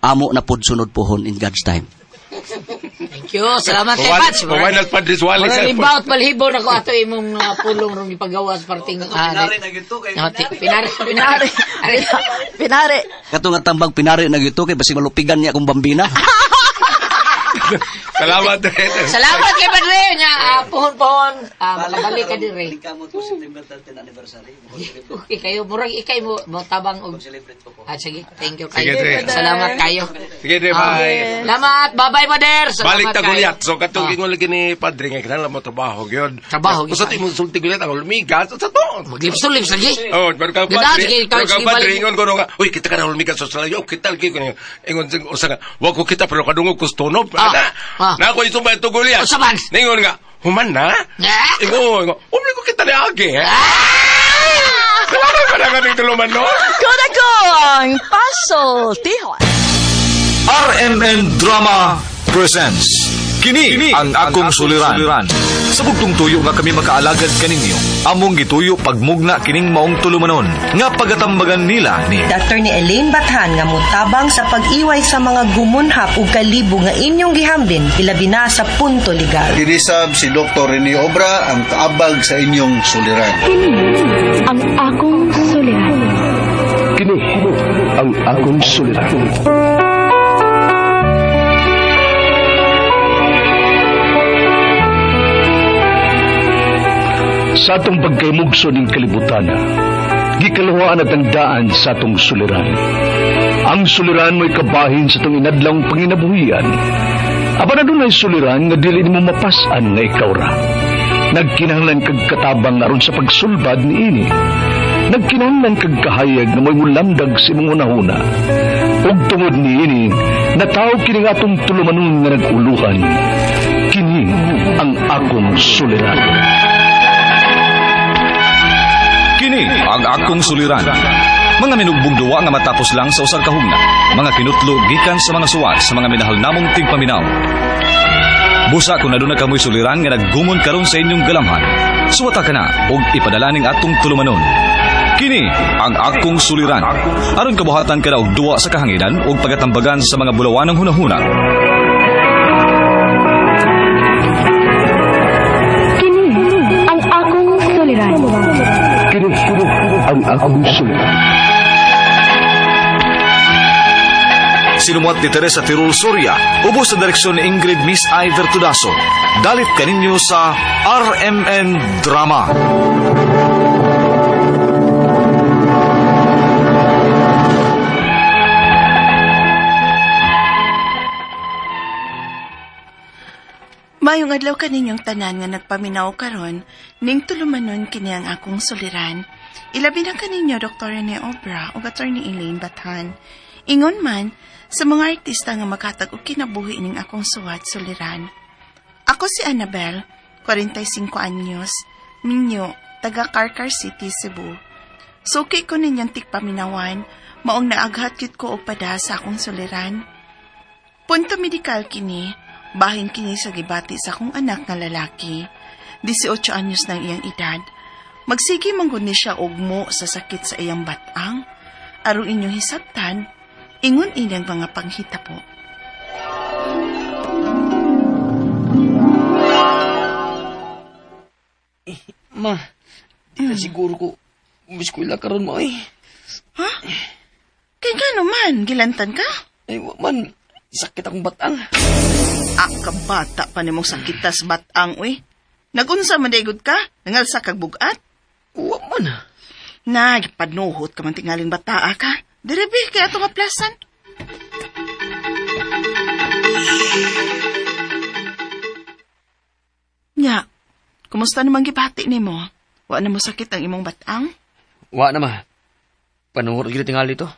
amo na pod sunod pohon in God's time. Thank you. Salamat kay Pats. Mura balhibo na ko ato imong pulong rong ipagawas parting pinari na gito kay pinari. Pinari. Kato nga tambag pinari na gito kay basi malupigan niya akong bambina. Salamat. Salamat kay Padre nya pohon-pohon makabalik ka dire. Kamot ko September 13 anniversary. Okay kayo murag ikay mo tabang og celebrate ko po. Sige, thank you kayo. Salamat kayo. Sige, bye. Salamat, bye-bye Pader. Balik ta gulyat. So katong ingon lagi ni Padre nga kinahanglan mo trabaho gyud. Trabaho gyud. Usa ti mo sulti gulyat ang lumigas sa to. Maglipso-lips lagi. Oh, pero ka Padre. Ka Padre ingon ko nga, uy kita ka na lumigas sa salayo, kita lagi ko ingon usa nga, wa ko kita pero kadungog kustono. Na ako isumba ito gulyat. Usaban. Ningon nga, human na? Ingon, umli ko kita ni Agi. Salamat pa na kaming tuluman, no? Kodako ang Pasultihon. RMN Drama presents Kini ang akong suliran. Sa bugtong tuyo nga kami makaalagad kaninyo, among gituyo pagmugna kining maong tulumanon nga pagatambagan nila ni Dr. ni Elaine Bathan nga motabang sa pag-iway sa mga gumunhap ug kalibo nga inyong gihambin ilabi na sa punto legal. Kinisab si Dr. Rene Obra ang kaabag sa inyong suliran. Kini ang akong suliran. Kini ang akong suliran. Sa atong pagkaymugso ning kalibutan, gikaluhaan at ang daan sa atong suliran. Ang suliran mo'y kabahin sa atong inadlawng panginabuhian. Apan adunay suliran nga dili nimo mapas-an nga ikaw ra. Nagkinahanglan kag katabang aron sa pagsulbad niini. Nagkinahanglan kag kahayag nga mo'y mulamdag sa imong hunahuna. Ug tungod niini, nataw kini nga atong tulumanon nga nag-uluhan. Kini ang akong suliran. Kini ang akong suliran. Mga minugbong duwa nga matapos lang sa usang kahugna. Mga kinutlo gikan sa mga suwat sa mga minahal namong tigpaminaw. Busa kung aduna kamoy suliran nga naggumon karon sa inyong galamhan. Suwata ka na og ipadala ning atong tulumanon. Kini ang akong suliran. Aron kabuhatan ka na og duwa sa kahanginan og pagatambagan sa mga bulawanang hunahuna. Kini ang akong suliran. Kini ang akong suliran. Sinumuat ni Teresa Tirul Soria, ubos sa direksyon ni Ingrid Miss I. Vertudaso. Dalit kaninyo sa RMN Drama. Mayong adlaw kaninyong tanan nga nagpaminaw karon, ning tulumanon kini ang akong suliran. Ilabi na kaninyo Dr. Rene Obra ug Attorney Elaine Bathan. Ingon man sa mga artista nga makatag og kinabuhi ning akong suwat suliran. Ako si Annabel, 45 anyos, minyo, taga Carcar City, Cebu. Suki ko ninyong tigpaminawan, maong naaghat gyud ko og pada sa akong suliran. Punto medikal kini, bahin kini sa gibati sa akong anak nga lalaki. 18 anyos ng iyang edad. Magsige manggod ni siya og mo sa sakit sa iyang batang. Aron inyong hisabtan, ingon inyang mga panghitabo. Ma, di na siguro ko umiskwela karon mo eh. Ha? Kay nga naman, gilantan ka? Ay, man, sakit akong batang. Ah, kabata pa nimong sakitas batang, uy. Nagunsa man daygod ka? Nangalsa kag bugat? Wa man. Nagpanuhot ka man tingaling bataa ka. Dire be, kaya itong aplasan. Nya, kumusta naman gibati nimo? Wa na mo sakit ang imong batang? Wa na ma. Panuhot gyud tingali to.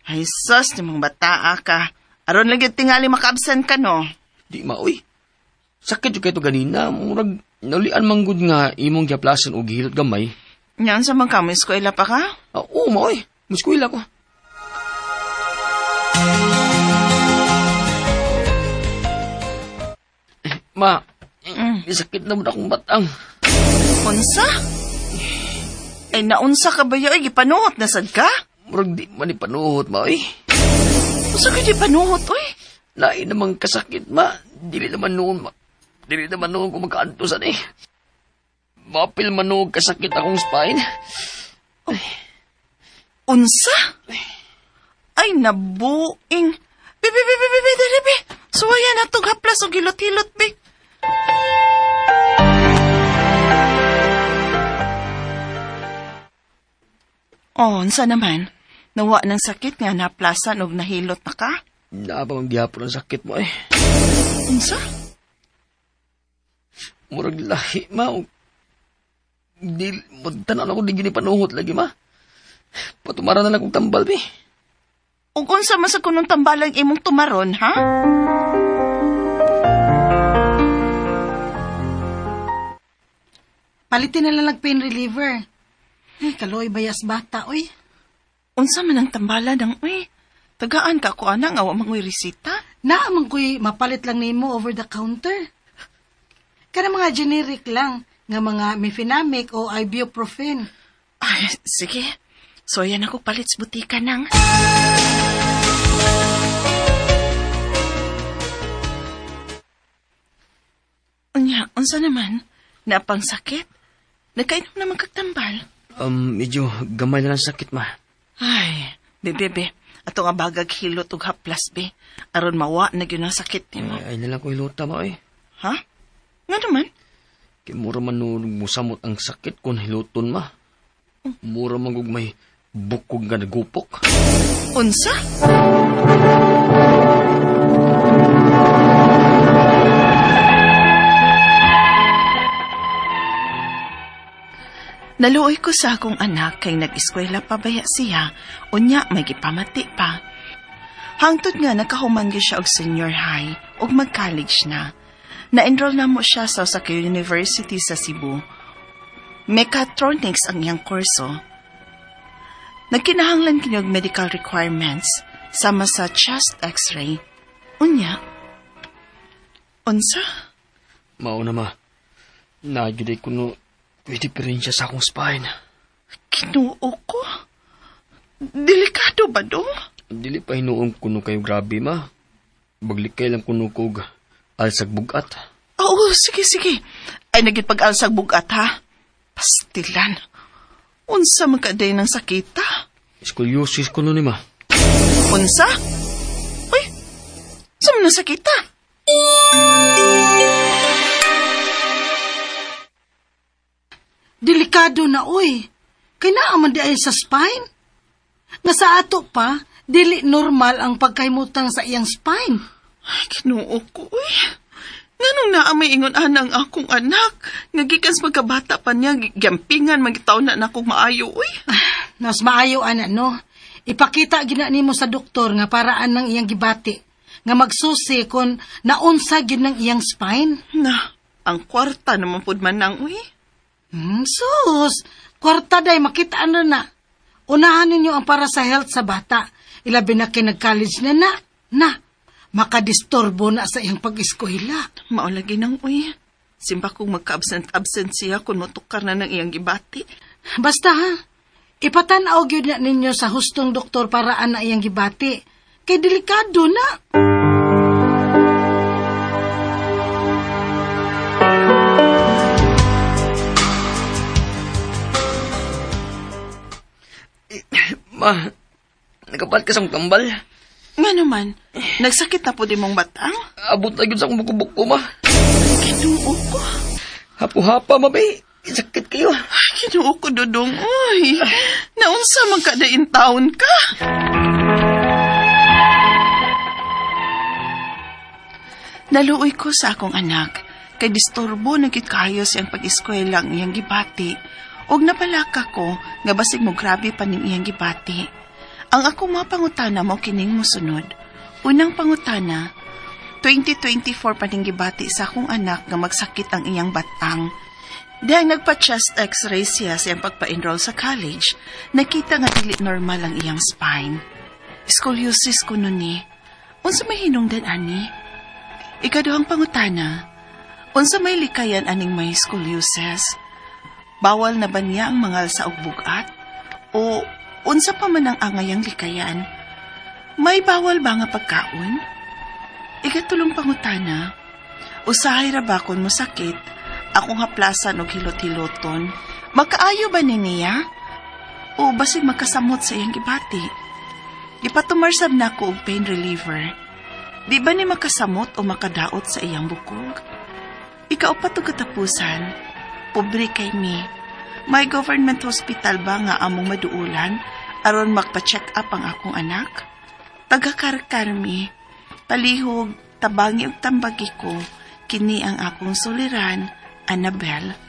Ay sus, nimong bataa ka. Aron lang gyud tingali maka-absent ka no. Di ma uy. Sakit jud kay to ganina, murag naulian man gud nga imong giaplasan og gihilot gamay. Nya unsa man ka mo eskwela pa ka? Oo ma uy, muskwela ko. Ma, sakit na mo akong batang. Unsa? Ay, naunsa ka ba yun? Ay, gipanuhot na sad ka? Murag di man ipanuhot, ma, oy. Unsa ka di panuhot, oy? Lain namang kasakit, ma. Dili naman noon, ma. Dili naman noon kung magkaantosan, eh. Mapil man noon kasakit akong spine. Ay. Unsa? Ay, nabuing. Bi, bi, bi, bi, bi, bi, dili, bi. Suwaya na itong haplas o gilot-hilot, bi. Oh, unsa naman? Nawa ng sakit nga naplasan og nahilot na ka? Naabang gihapon ang sakit mo eh. Unsa? Murag lahi, ma. Di, magtanan ako di gini panuhot lagi, ma. Patumara na lang kong tambal, bi. Ug unsa man sa kunong tambalang imong tumaron, ha? Palitin na lang pain reliever. Ay, kaloy bayas bata, oy. Unsa man ang tambala ng, oy. Tagaan ka ko, ana, nga wa mangoy resita. Naa man ko'y mapalit lang nimo over the counter. Kana mga generic lang, nga mga mefenamic o ibuprofen. Ay, sige. So, yan ako palit sa butika nang. Unya, unsa naman? Naapang sakit? Nagkainom naman kagtambal. Medyo gamay na lang sakit, ma. Ay, bebe, ato nga bagag hilot og haplas, be. Aron mawa na gyud ang sakit nimo. Ay, na lang ko hilota, ma, oy. Ha? Nga naman? Kay mura man no musamot ang sakit kung hiloton, ma. Mura man gug may bukog nga nagupok. Unsa? Naluoy ko sa akong anak kay nag-eskwela pa baya siya, unya may gipamati pa. Hangtod nga nakahuman gyud siya og senior high ug mag-college na. Na-enroll na mo siya sa usa ka university sa Cebu. Mechatronics ang iyang kurso. Nagkinahanglan kini og medical requirements sama sa chest x-ray. Unya. Unsa? Mao na ma. Nagyuday ko no may diferensya sa akong spine. Kinuo ko? Delikado ba do? Dili pa hinuon kuno kayo grabe, ma. Baglikay lang kuno kog alsag bugat. Oo, sige, sige. Ay, naging pag-alsag bugat, ha? Pastilan. Unsa man kaday ng sakita? Scoliosis kuno ni, ma. Unsa? Uy, sa man ang sakita? Delikado na, oy. Kay naa man di ay sa spine. Nga sa ato pa, dili normal ang pagkahimutang sa iyang spine. Ay, Ginoo ko, uy. Nganong naa may ingon anang akong anak? Nga gikan sa pagkabata pa niya, giampingan, magitaw na nakong maayo, uy. Mas maayo, ana, no? Ipakita gina nimo sa doktor nga paraan ng iyang gibati. Nga magsusi kung naunsa gyud ng iyang spine. Na, ang kwarta naman pud man nang, uy. Sus, kwarta day, makita ano na. Unahan ninyo ang para sa health sa bata. Ilabi na kay nag-college na na. Na, makadisturbo na sa iyang pag-eskwela. Maulagi nang, uy. Simba kong magka-absent-absent siya kung motukar na ng iyang gibati. Basta ha, ipatanaw gyud na ninyo sa hustong doktor paraan na iyang gibati. Kay delikado na. Ma, nakapalit ka sa tambal? Nga naman, nagsakit na po di mong batang? Abot na yun sa akong buko-buko, ma. Kinuo ko. Hapo-hapa, ma, bay. Sakit kayo. Ay, kinuo ko, Dudong. Uy, naunsa man ka na in taon ka. Naluoy ko sa akong anak. Kay disturbo na gid kayo siyang pag-eskwela ang iyang gibati. Og napalaka ko nga basig mo grabe pa ning iyang gibati. Ang akong mga pangutana mo kining mosunod. Unang pangutana, 2024 pa ning gibati sa akong anak nga magsakit ang iyang batang. Dahil nagpa-chest x-ray siya sa iyang pagpa-enroll sa college, nakita nga dili normal ang iyang spine. Scoliosis ko nun ni. Unsa may hinungdan ani? Ikaduhang pangutana, unsa may likayan aning may scoliosis? Bawal na ba niya ang mangal sa ugbugat? O unsa pa man ang angayang likayan? May bawal ba nga pagkaon? Ikatulong pangutana, usahay ra ba kon mosakit akong haplasan og hilot-hiloton? Makaayo ba ni niya? O basig makasamot sa iyang gibati? Gipatumarsab na ko og pain reliever. Di ba ni makasamot o makadaot sa iyang bukog? Ikaupat og katapusan, pobre kay mi. May government hospital ba nga among maduulan aron magpa-check up ang akong anak? Tagakarkar mi, palihog, tabangi og tambagi ko, kini ang akong suliran, Annabel.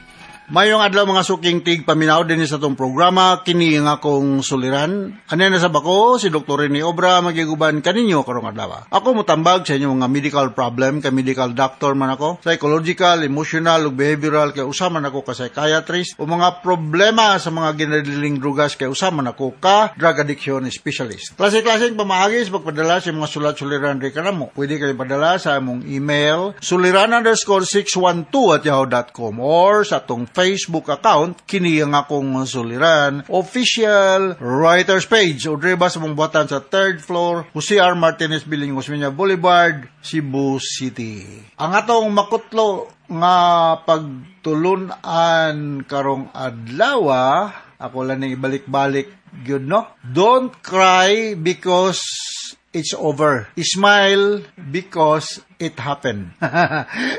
Mayong adlaw mga suking tig paminaw din sa atong programa kini ang akong suliran. Ano na sa bako si Dr. Rene Obra magiguban kaninyo karong adlaw. Ako motambag sa inyong mga medical problem kay medical doctor man ako, psychological, emotional ug behavioral kay usa man ako ka psychiatrist o mga problema sa mga ginadiling drugas kay usa man ako ka drug addiction specialist. Klase-klaseng pamaagi sa pagpadala sa mga sulat suliran ri kanamo. Pwede kayo padala sa among email suliran_612@yahoo.com or sa atong Facebook account kini ang akong suliran official writers page o diri ba sa mong buhatan sa third floor Jose R. Martinez Building, Osmeña Boulevard, Cebu City. Ang atong makutlo nga pagtulun-an karong adlaw, ako lang ning ibalik-balik gyud no. Don't cry because it's over. Smile because it happened.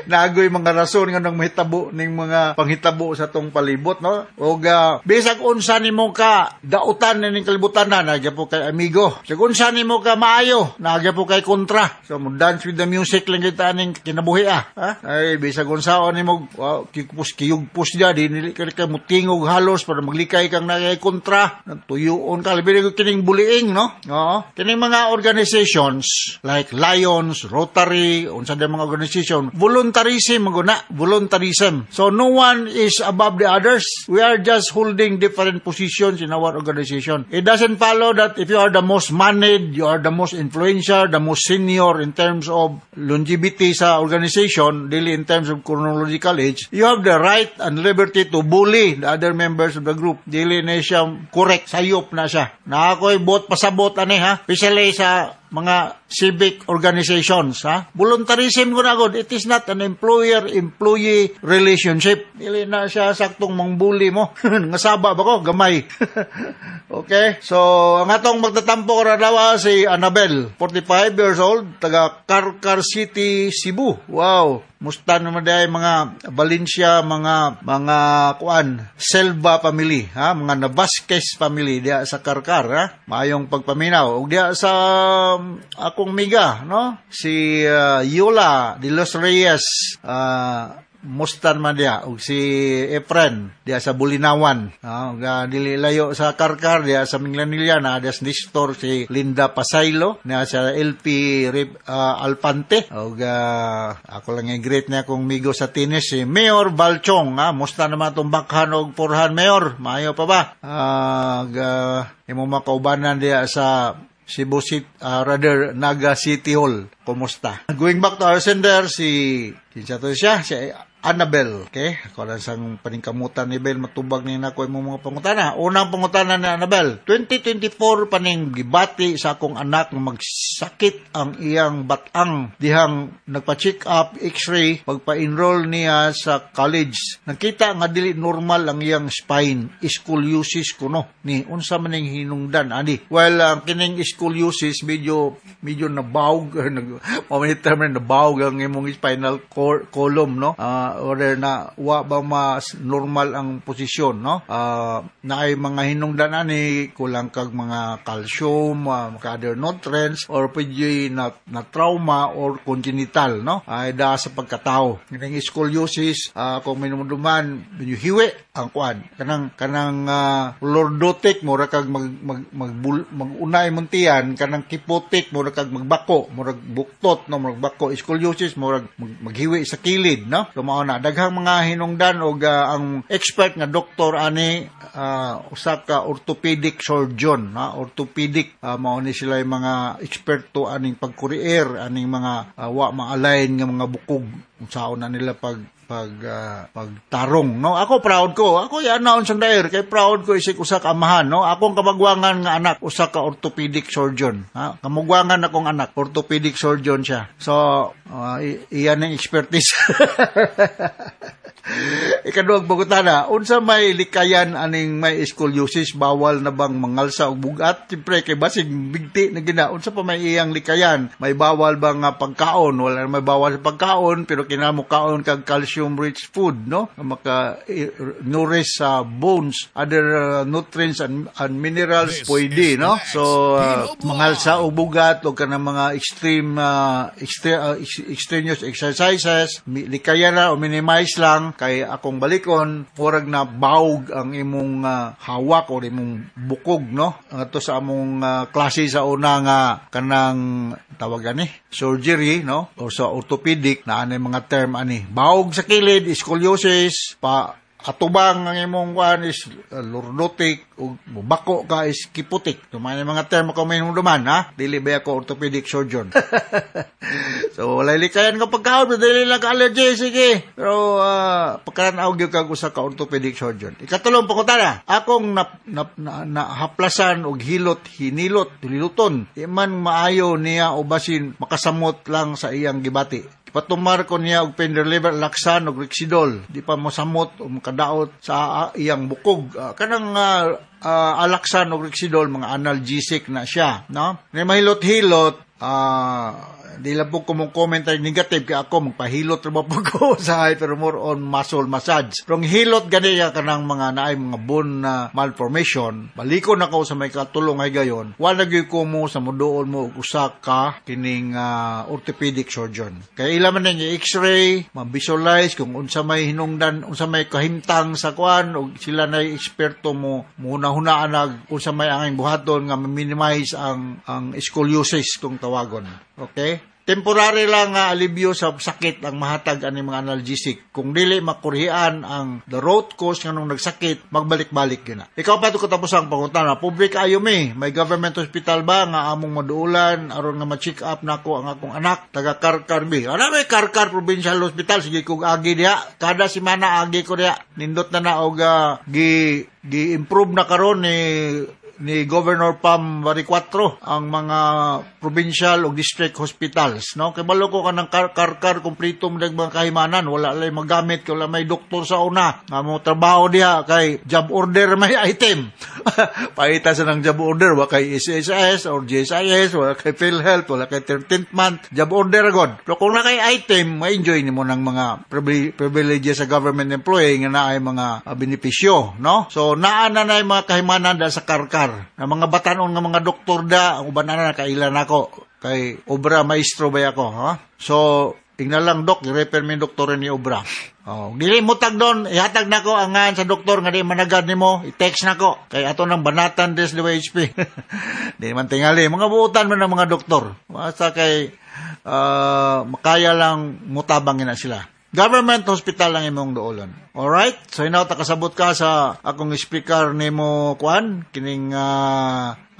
Naagoy mga rason nga nang mahitabo ning mga panghitabo sa tong palibot, no? Og bisag unsa nimo ka dautan ning kalibutan na nagya po kay amigo. Bisag unsa nimo ka maayo, nagya po kay kontra. So mo dance with the music lang kita ning kinabuhi ah. Ha? Ay bisag unsaon nimo wow, kikpus kiyugpus dia di nili ka mutingog halos para maglikay kang nagay kontra. Tuyuon ka labi na kining bullying, no? Oo. Kining mga organizations like Lions, Rotary, unsa din mga organization, voluntarism maguna, voluntarism. So no one is above the others. We are just holding different positions in our organization. It doesn't follow that if you are the most moneyed, you are the most influential, the most senior in terms of longevity sa organization, dili in terms of chronological age, you have the right and liberty to bully the other members of the group. Dili na siya correct, sayop na siya. Na ako'y bot pasabot ani ha, especially sa mga civic organizations, ha? Voluntarism ko na gud, it is not an employer-employee relationship. Dili na siya saktong mangbuli mo. Nga saba ba ko? Gamay. Okay? So, ang atong magtatampo ko na si Annabel, 45 years old, taga Carcar City, Cebu. Wow. Musta naman dahil mga Valencia, mga kuan, Selva family, ha? Mga Navasquez family diya sa Carcar, ha? Maayong pagpaminaw. Ug diya sa akong miga, no? Si Yola de los Reyes, mustan man diya og si Efren diya sa Bulinawan, og dili layo sa Karkar diya sa Minglanilla na diya sa Nestor si Linda Pasaylo na sa LP Alpante og ako lang i-greet niya akong migo sa tennis si Mayor Balchong, ha? Musta naman atong backhand og forehand, Mayor, maayo pa ba? Imo makaubanan diya sa Cebu City, rather Naga City Hall. Kumusta? Going back to our sender, si kinsa to siya, si Annabel. Okay? Ako lang sang paningkamutan ni Bel, matubag ni nako imong mga pangutana. Unang pangutana ni Annabel, 2024 paning gibati sa akong anak nga magsakit ang iyang batang dihang nagpa-check up, x-ray, pagpa-enroll niya sa college. Nakita nga dili normal ang iyang spine, scoliosis kuno. Ni unsa man ning hinungdan ani? Well, ang kining scoliosis medyo medyo nabawg, nag term, nabawg ang imong spinal column, no? Or na wa ba mas normal ang posisyon, no? Naay mga hinungdan ani, kulang kag mga calcium, other nutrients, or pwede na trauma or congenital, no? Ay da sa pagkatao. Kining scoliosis, kung minumduman, medyo hiwi ang kuan. Kanang lordotic, mura kag mag mag mag mag-unay mong tiyan, kanang kyphotic, mura kag magbako, murag buktot, no, murag bako. Scoliosis, murag maghiwi sa kilid, no? So mao na daghang mga hinungdan og ang expert nga doktor ani usa ka orthopedic surgeon, ha, orthopedic, mao ni sila yung mga eksperto aning pagkurier aning mga wa ma-align nga mga bukog, unsaon na nila pagtarong, no? Ako proud ko, ako i-announce ang dair kay proud ko isig usa ka amahan, no? Akong kamagwangan nga anak usa ka orthopedic surgeon, ha, kamugwangan akong anak, orthopedic surgeon siya. So iyan ang expertise. Ikaduhang pangutana, unsa may likayan aning may scoliosis, bawal na bang mangalsa og bugat? Siyempre kay basig bigti na gina. Unsa pa may iyang likayan? May bawal ba nga pagkaon? Wala may bawal sa pagkaon, pero kinahanglan kaon kag calcium rich food, no? Maka nourish sa bones, other nutrients and minerals. This pwede, no? So mangalsa og bugat o kanang mga extreme extraneous exercises, likayan na o minimize lang, kay akong balikon, murag na bawg ang imong hawak o imong bukog, no? Ato sa among klase sa una nga kanang tawag ani surgery, no, o sa orthopedic na ani mga term ani, bawg sa kilid scoliosis, pa atubang ang imong kuan is lordotic, ug bako ka is kyphotic. Duman mga term ako may duman, ha? Dili ba ako orthopedic surgeon? So walay likayan ka pagkaon, dili lang ka allergy, sige. Pero pagkaran-aw gyud kag usa ka orthopedic surgeon. Ikatulong pangutana, akong na haplasan og hilot, hinilot, hiluton. Di man maayo niya o basin makasamot lang sa iyang gibati. Patumar ko niya og pain reliever, Laksan og Rexidol. Di pa mosamot o makadaot sa iyang bukog. Kanang Alaxan og Rexidol, mga analgesic na siya, no? Ni mahilot-hilot, di lang po ko mong comment ay negative kay ako magpahilot ra ba po ko sa pero more on muscle massage. Pero hilot gani ya kanang mga naay mga bone na malformation, balikon ako sa may katulong ay gayon. Wala gyud ko mo sa moduol mo og usa ka kining orthopedic surgeon. Kay ila man ning x-ray, ma-visualize kung unsa may hinungdan, unsa may kahimtang sa kuan, og sila nay eksperto mo muhuna-hunaan nag unsa may angay buhaton nga minimize ang scoliosis kung tawagon. Okay? Temporary lang nga alibyo sa sakit ang mahatag ani mga analgesic. Kung dili makurhian ang the root cause nganong nagsakit, magbalik-balik gyud na. Ikaw pa to katapos ang pangutana, public ayo mi, may government hospital ba nga among maduulan aron nga ma-check up nako ang akong anak taga Karkar mi? Ana may Karkar Provincial Hospital, sige kog agi diha. Kada semana agi ko diha. Nindot na na og gi-improve na karon ni Governor Pam Baricuatro ang mga provincial o district hospitals, no? Kay balo ko kanang Karkar kumpleto mo mga kahimanan, wala lay magamit, wala may doktor sa una nga mo trabaho diha kay job order may item. Paita sa nang job order, wa kay SSS or GSIS, wala kay PhilHealth, wala kay 13th month, job order god. Pero kung na kay item, ma-enjoy nimo ng mga privileges sa government employee nga naay mga benepisyo, no? So naa na nay mga kahimanan da sa Karkar. Na mga batanon nga mga doktor da, ang uban na kailan ako kay obra maestro ba ako, ha? So tingnan lang dok, i-refer mi doktor ni obra. Oh, dili mo tag doon, ihatag nako ang ngan sa doktor nga di managad nimo, i-text nako kay ato nang banatan des DWHP. Di man tingali, mga buutan man ang mga doktor. Basta kay makaya lang mutabang na sila. Government hospital lang imong duolon. Alright? So hinaw ta kasabot ka sa akong speaker nimo kuan kining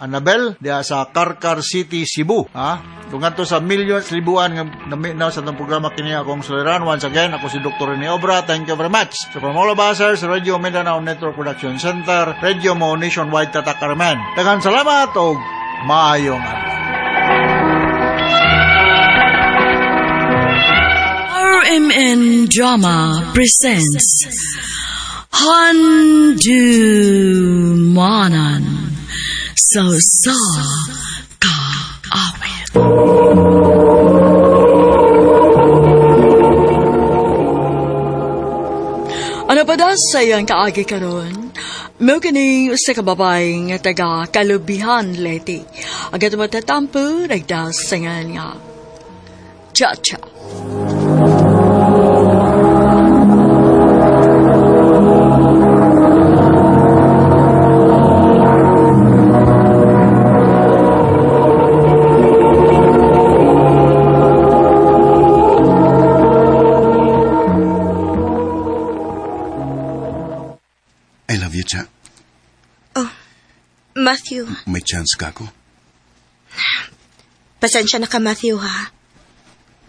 Annabel diha sa Carcar City, Cebu, ha? Kung ngadto sa millions libuan nga naminaw sa atong programa kini akong suliran. Once again, ako si Dr. Rene Obra. Thank you very much. So from all of us here sa Radio Mindanao Network Production Center, Radio Mo Nationwide Tatak Carmen. Daghang salamat og maayong adlaw. RMN Drama presents Handumanan sa Usa Ka Awit. Ano pa da sa iyang kaagi karon? Mao kini usa ka babae nga taga Kalubihan, Leyte. Ang atong matatampo nagdasangan nga Cha-cha. I love you, Cha. Oh, Matthew. May chance ka ako. Pasensya na ka, Matthew, ha?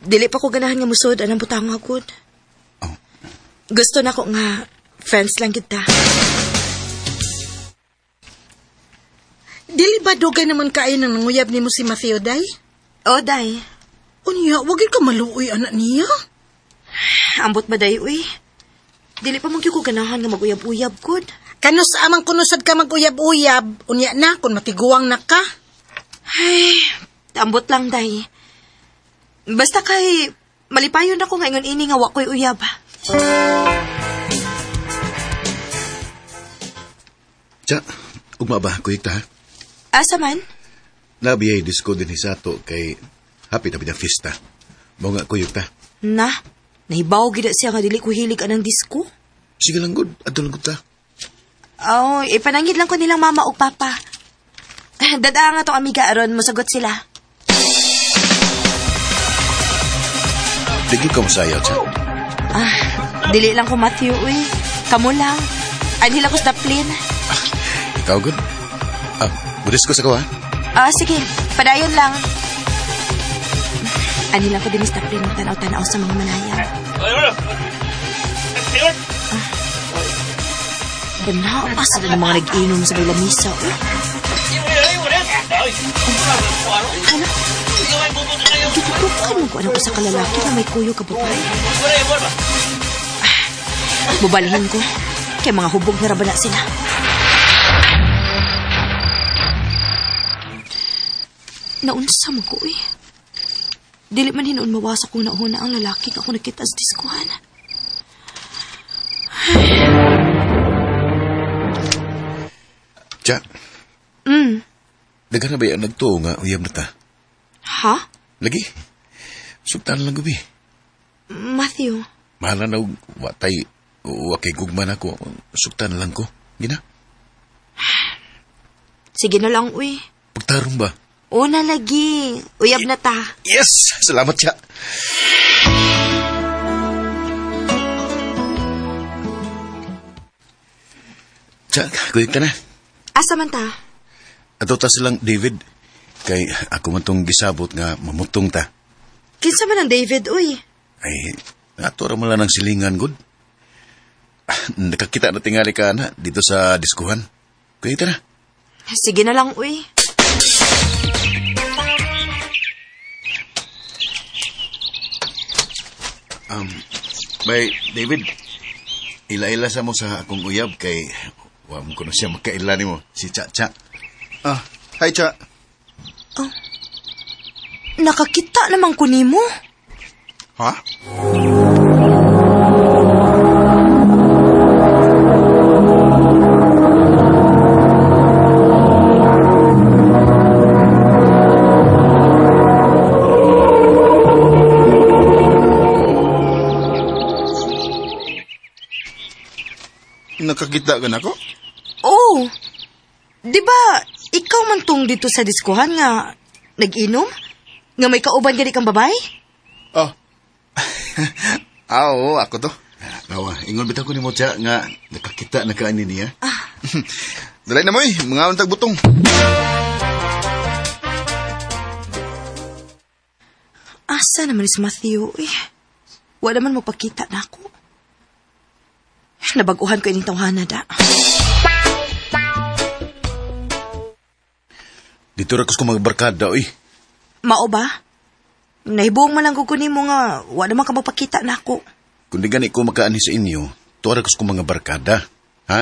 Dili pa ko ganahan nga musod anang butang agud. Oh. Gusto na ko nga friends lang kita. Dili ba dugay naman kaayo nang nanguyab nimo si Matthew, day? Oh, day. Unya, wag ka maluoy anak niya. Ambot ba day, uy? Dili pa man gyud ko ganahan nga maguyab-uyab gud. Kanus amang kunusad ka maguyab-uyab, unya na kun matiguang na ka. Ay, ambot lang day. Basta kay malipayon ako nga ingon ini nga wa ko'y uyab. Cha, ugma ba kuyog ta? Asa man? Nabiyay disco din hisato kay happy na bidang fiesta. Mao nga kuyog ta. Na, nahibaw gid siya nga dili ko hilig anang disco. Sige lang gud, adto lang gud ta. Oh, ipanangid lang ko nilang mama ug papa. Dadaa nga tong amiga aron mosagot sila. Dili ka masayaw, Cha. Ah, dili lang ko, Matthew, uy. Kamu lang. Anhil ako sa plane. Ikaw, good. Ah, budis ko sa ko, ha? Ah, sige. Padayon lang. Anhil ako din sa plane tanaw-tanaw sa mga manaya. Ganaas na ng mga nag-inom sa may lamisa, uy. Ano? Gitutukan mo ko anong usa ka lalaki na may kuyo ka babae. Bubalhin ko. Kaya mga hubog na rabana sila. Naunsa mo ko eh. Dili man hinuon mawasa kong nauna ang lalaki ka ako nakita sa diskuhan. Cha. Daghan na ba yung nagtuo nga uyab na ta? Ha? Lagi. Sugtan lang gabi. Matthew. Mahala na watay wakay gugma na ko. Sugtan lang ko. Gina. Sige na lang, uy. Pagtarong ba? Una lagi. Uyab na ta. Yes! Salamat siya. Siya, kuyog ka na. Asa man ta? Ato ta silang David. Kay ako man tong gisabot nga mamutong ta. Kinsa man ang David, uy? Ay, ato ra man lang ng silingan, good. Nakakita na tingali ka na dito sa diskuhan. Kaya tara. Sige na lang, uy. Bay, David, ila-ila sa mo sa akong uyab kay wa mo kuno siya makaila nimo, si Cha-Cha. Ah, hi Cha. Oh. Nakakita naman ko nimo. Ha? Nakakita ka na ko? Oh. Di ba ikaw man tong dito sa diskuhan nga nag-inom? Nga may kauban gani kang babae? Oh. Ah, oo, ako to. Awa, ingon bitaw ko ni mo Cha nga nakakita na kaani niya. Dalay na mo eh, mga untag butong. Asa naman si Matthew, eh. Wala man magpakita na ako. Nabaguhan ko ining tawhana da. Dito ra ko magbarkada, oy. Mao ba? Nahibuong man lang ko nimo nga wala man ka magpakita na ako. Kung di gani ko makaani sa inyo, tuwa ra ko mga barkada. Ha?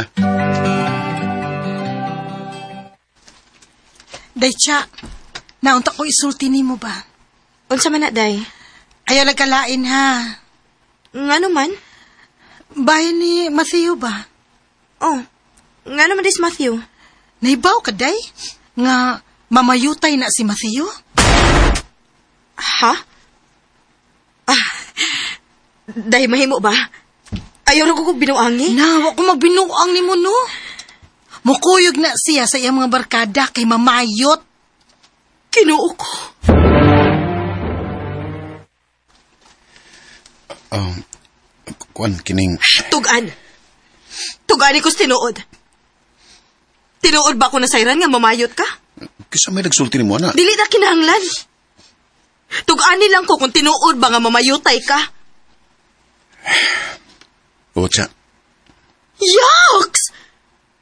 Day, Cha, naunta ko isulti nimo ba? Unsa man na, Day? Ayaw lagkalain, ha? Ngano man? Bahin ni Matthew ba? Oh, ngano man dis Matthew? Naibaw ka, Day? Nga mamayutay na si Matthew? Ha? Ah, Day, mahimo ba? Ayaw na ko binuangi? Na, wa ko magbinuang nimo, no? Mukuyog na siya sa iyang mga barkada kay mamayot. Kinuo ko. Kuan, kining... Tugan. Tugan ko sa tinuod. Tinuod ba ko na sayran nga mamayot ka? Kisa may nagsulti ni mo, ana. Dili na kinahanglan. Tugani lang ko kung tinuod ba nga mamayutay ka. O, Cha. Yucks!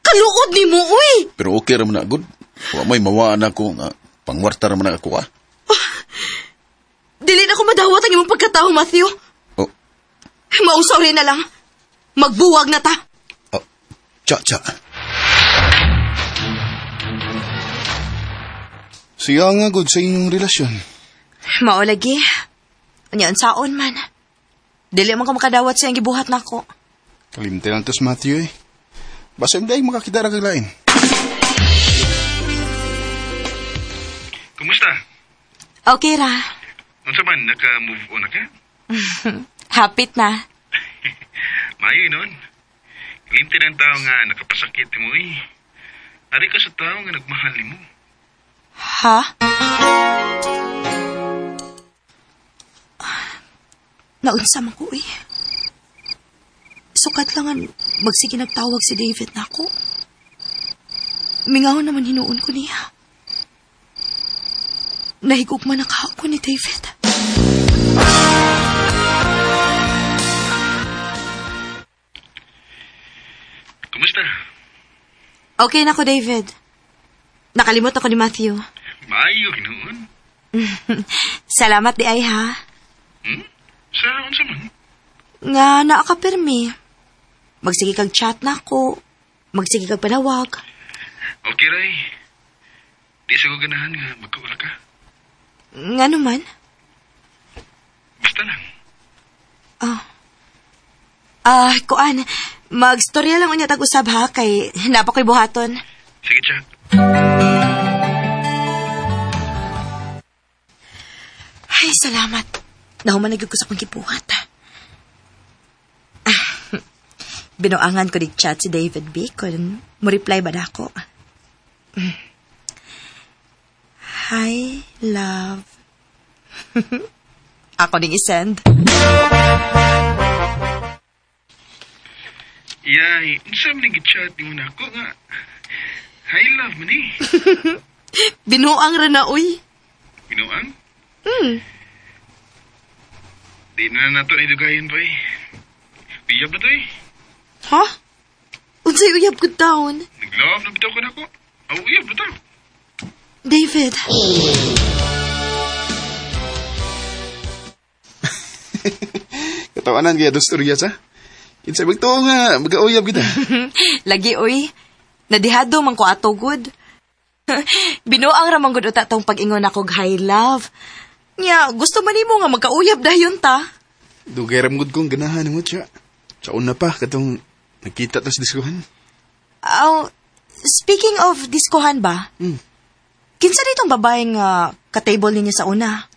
Kaluod ni mo, uy! Pero okay ra man na, good. Wa mo'y mawaan ako nga pangwarta ra man ako, ah. Dili na ko madawat ang imong pagkatao, Matthew. Oh. Maong sorry na lang. Magbuwag na ta. Oh, Cha, Cha. Siya nga, good, sa inyong relasyon. Mao lagi. Unya unsaon man. Dili man ko makadawat sa iyang gibuhat nako. Kalimte lang to si Matthew, eh. Basta hindi ay makakita ra kag lain. Kumusta? Okay ra. Unsa man, naka-move on na ka? Hapit na. Maayo noon. Kalimte ng tao nga nakapasakit mo eh. Ari ka sa tao nga nagmahal nimo. Ha? Naunsa man ko eh. Sukat lang ang magsige nagtawag si David na ako. Mingaw naman hinuon ko niya. Nahigog man ako ni David. Kumusta? Okay na ko, David. Nakalimot ako ni Matthew. Maayo hinuon. Salamat di ay ha. Hmm? Sa unsa man? Nga naa ka pirmi. Magsige kag chat na ako. Magsige kag panawag. Okay ray. Di sa ko ganahan nga magkaula ka. Nga naman? Basta lang. Oh. Ah, kuan. Magstorya lang unya tag usab ha kay napa ko'y buhaton. Sige, chat. Ay, salamat. Nahuman na gyud ko sa akong gibuhat. Ah, binuangan ko dig chat si David B. Kung mo-reply ba na ako. Hi, love. Ako ning isend. Yay, unsa man ning chat nimo nako nga. Hi love man eh. Binuang ra na, uy. Binuang? Hmm. Di na nato na idugayon pa eh. Uyab na to eh. Ha? Unsay uyab ko taon? Nag-love na bitaw ko nako. Aw, uyab na to. David. Katawanan kaya dos storya sa. Kinsay magtuo nga, magkauyab kita. Lagi, uy. Nadihado man ko ato, good. Binuang ra man gud uta tong pag-ingon ako hi love. Nya, gusto man nimo nga magkauyab dayon ta. Dugay ra gud kong ganahan nimo siya. Sa una pa katong nagkita ta sa diskuhan. Aw, speaking of diskohan ba? Kinsa ditong babae nga ka-table ninyo sa una?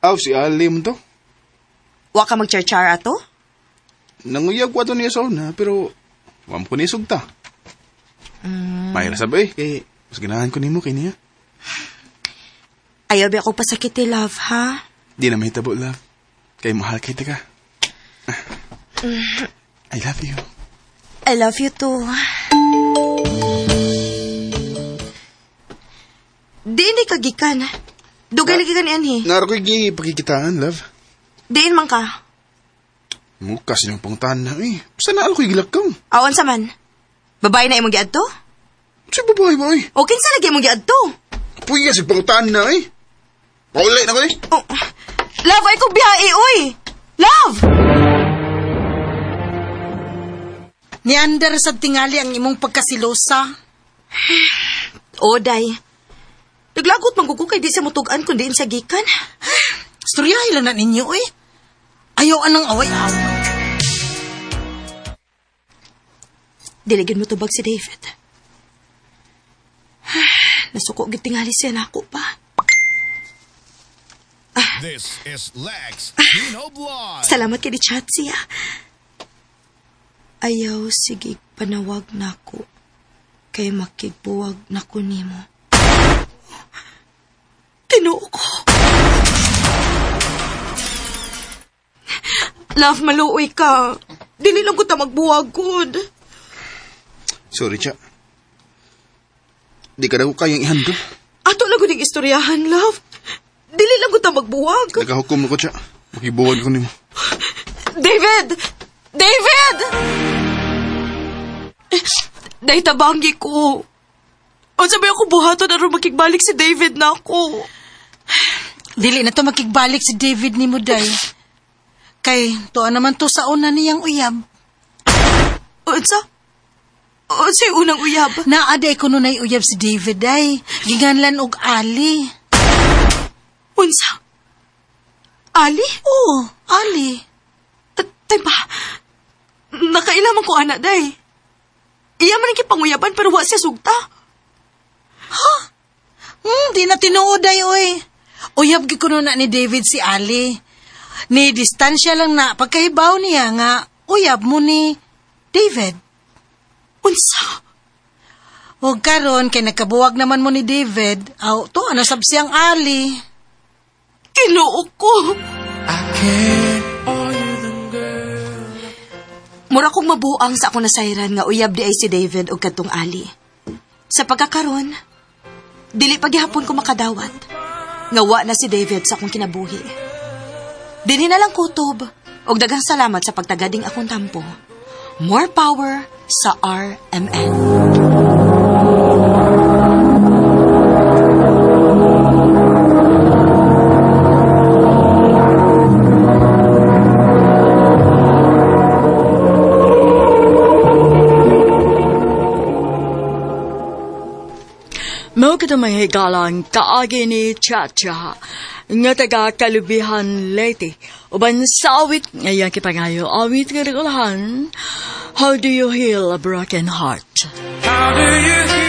Aw, si Ali mo to. Wa ka mag-char-char ato? Nanguyab ko ato niya sa una, pero wa mo ko ni sugta. Mahira sa ba eh, kay mas ganahan ko nimo kay niya. Ayaw ba ako pasakiti, love, ha? Di na mahitabo, love. Kay mahal kay ka. I love you. I love you too. Di ni kagikan. Dugay lagi ka ni Anhi. Naro ko'y pakikitaan, love. Diin man ka. Muka sinyong pangtahan na eh. Basta naal ko'y gilakaw. Awan sa man. Babae na imong giadto? Si babae mo eh. O kinsa lagi imong giadto? Puya si pangtahan na eh. Paulay na ko eh. Oh. Love, ay kong biyae, uy! Love! Niandar sa tingali ang imong pagkasilosa. O, day. Naglagot man ko kay di siya mutugan kundi siya gikan. Storyahe lang na ninyo, eh. Ayaw anang away-away. Diligin mo tubag si David. Nasuko gid tingali siya na ako pa. This is Lex Pino Blog. Salamat kay di chat siya. Ayaw sige panawag nako kay makigbuwag nako nimo. Tinuo ko. Love, maluoy ka. Dili lang ko ta magbuwag gud. Sorry, Cha. Di ka na ko kayang i-handle. Ato lang ko ning istoryahan, love. Dili lang ko ta magbuwag. Nakahukom na ko, Cha. Makibuwag ko nimo. David! David! Dahil tabangi ko. Unsa ba ako buhaton aron makigbalik si David na ako? Dili na to makigbalik si David ni mo, day. Kay tuwa naman to sa una niyang uyab. Unsa? Unsa yung unang uyab? Naaday ko nunay uyab si David, day. Ginganlan og Ali. Unsa? Ali? Oo, Ali. Tay ba? Nakailaman ko, anak, day. Iya man ang kipanguyaban pero wa siya sugta. Ha? Di na tinuod, day, oy. Uyab gid kuno na ni David si Ali. Ni distansya lang na pagkahibaw niya nga uyab mo ni David. Unsa? Og karon kay nagkabuwag naman mo ni David, aw to ano sab siyang Ali. Kinuo ko. Mura kong mabuang sa akong nasayran nga uyab di ay si David og kadtong Ali. Sa pagkakaron, dili paghihapon ko makadawat. Nga wa na si David sa akong kinabuhi. Dinhi na lang kutob og daghang salamat sa pagtagading akong tampo. More power sa RMN. Mao kita mga higalang kaagi ni Chacha nga taga Kalubihan Leyte uban sa awit nga iyang kipangayo awit nga regulahan. How do you heal a broken heart? How do you heal?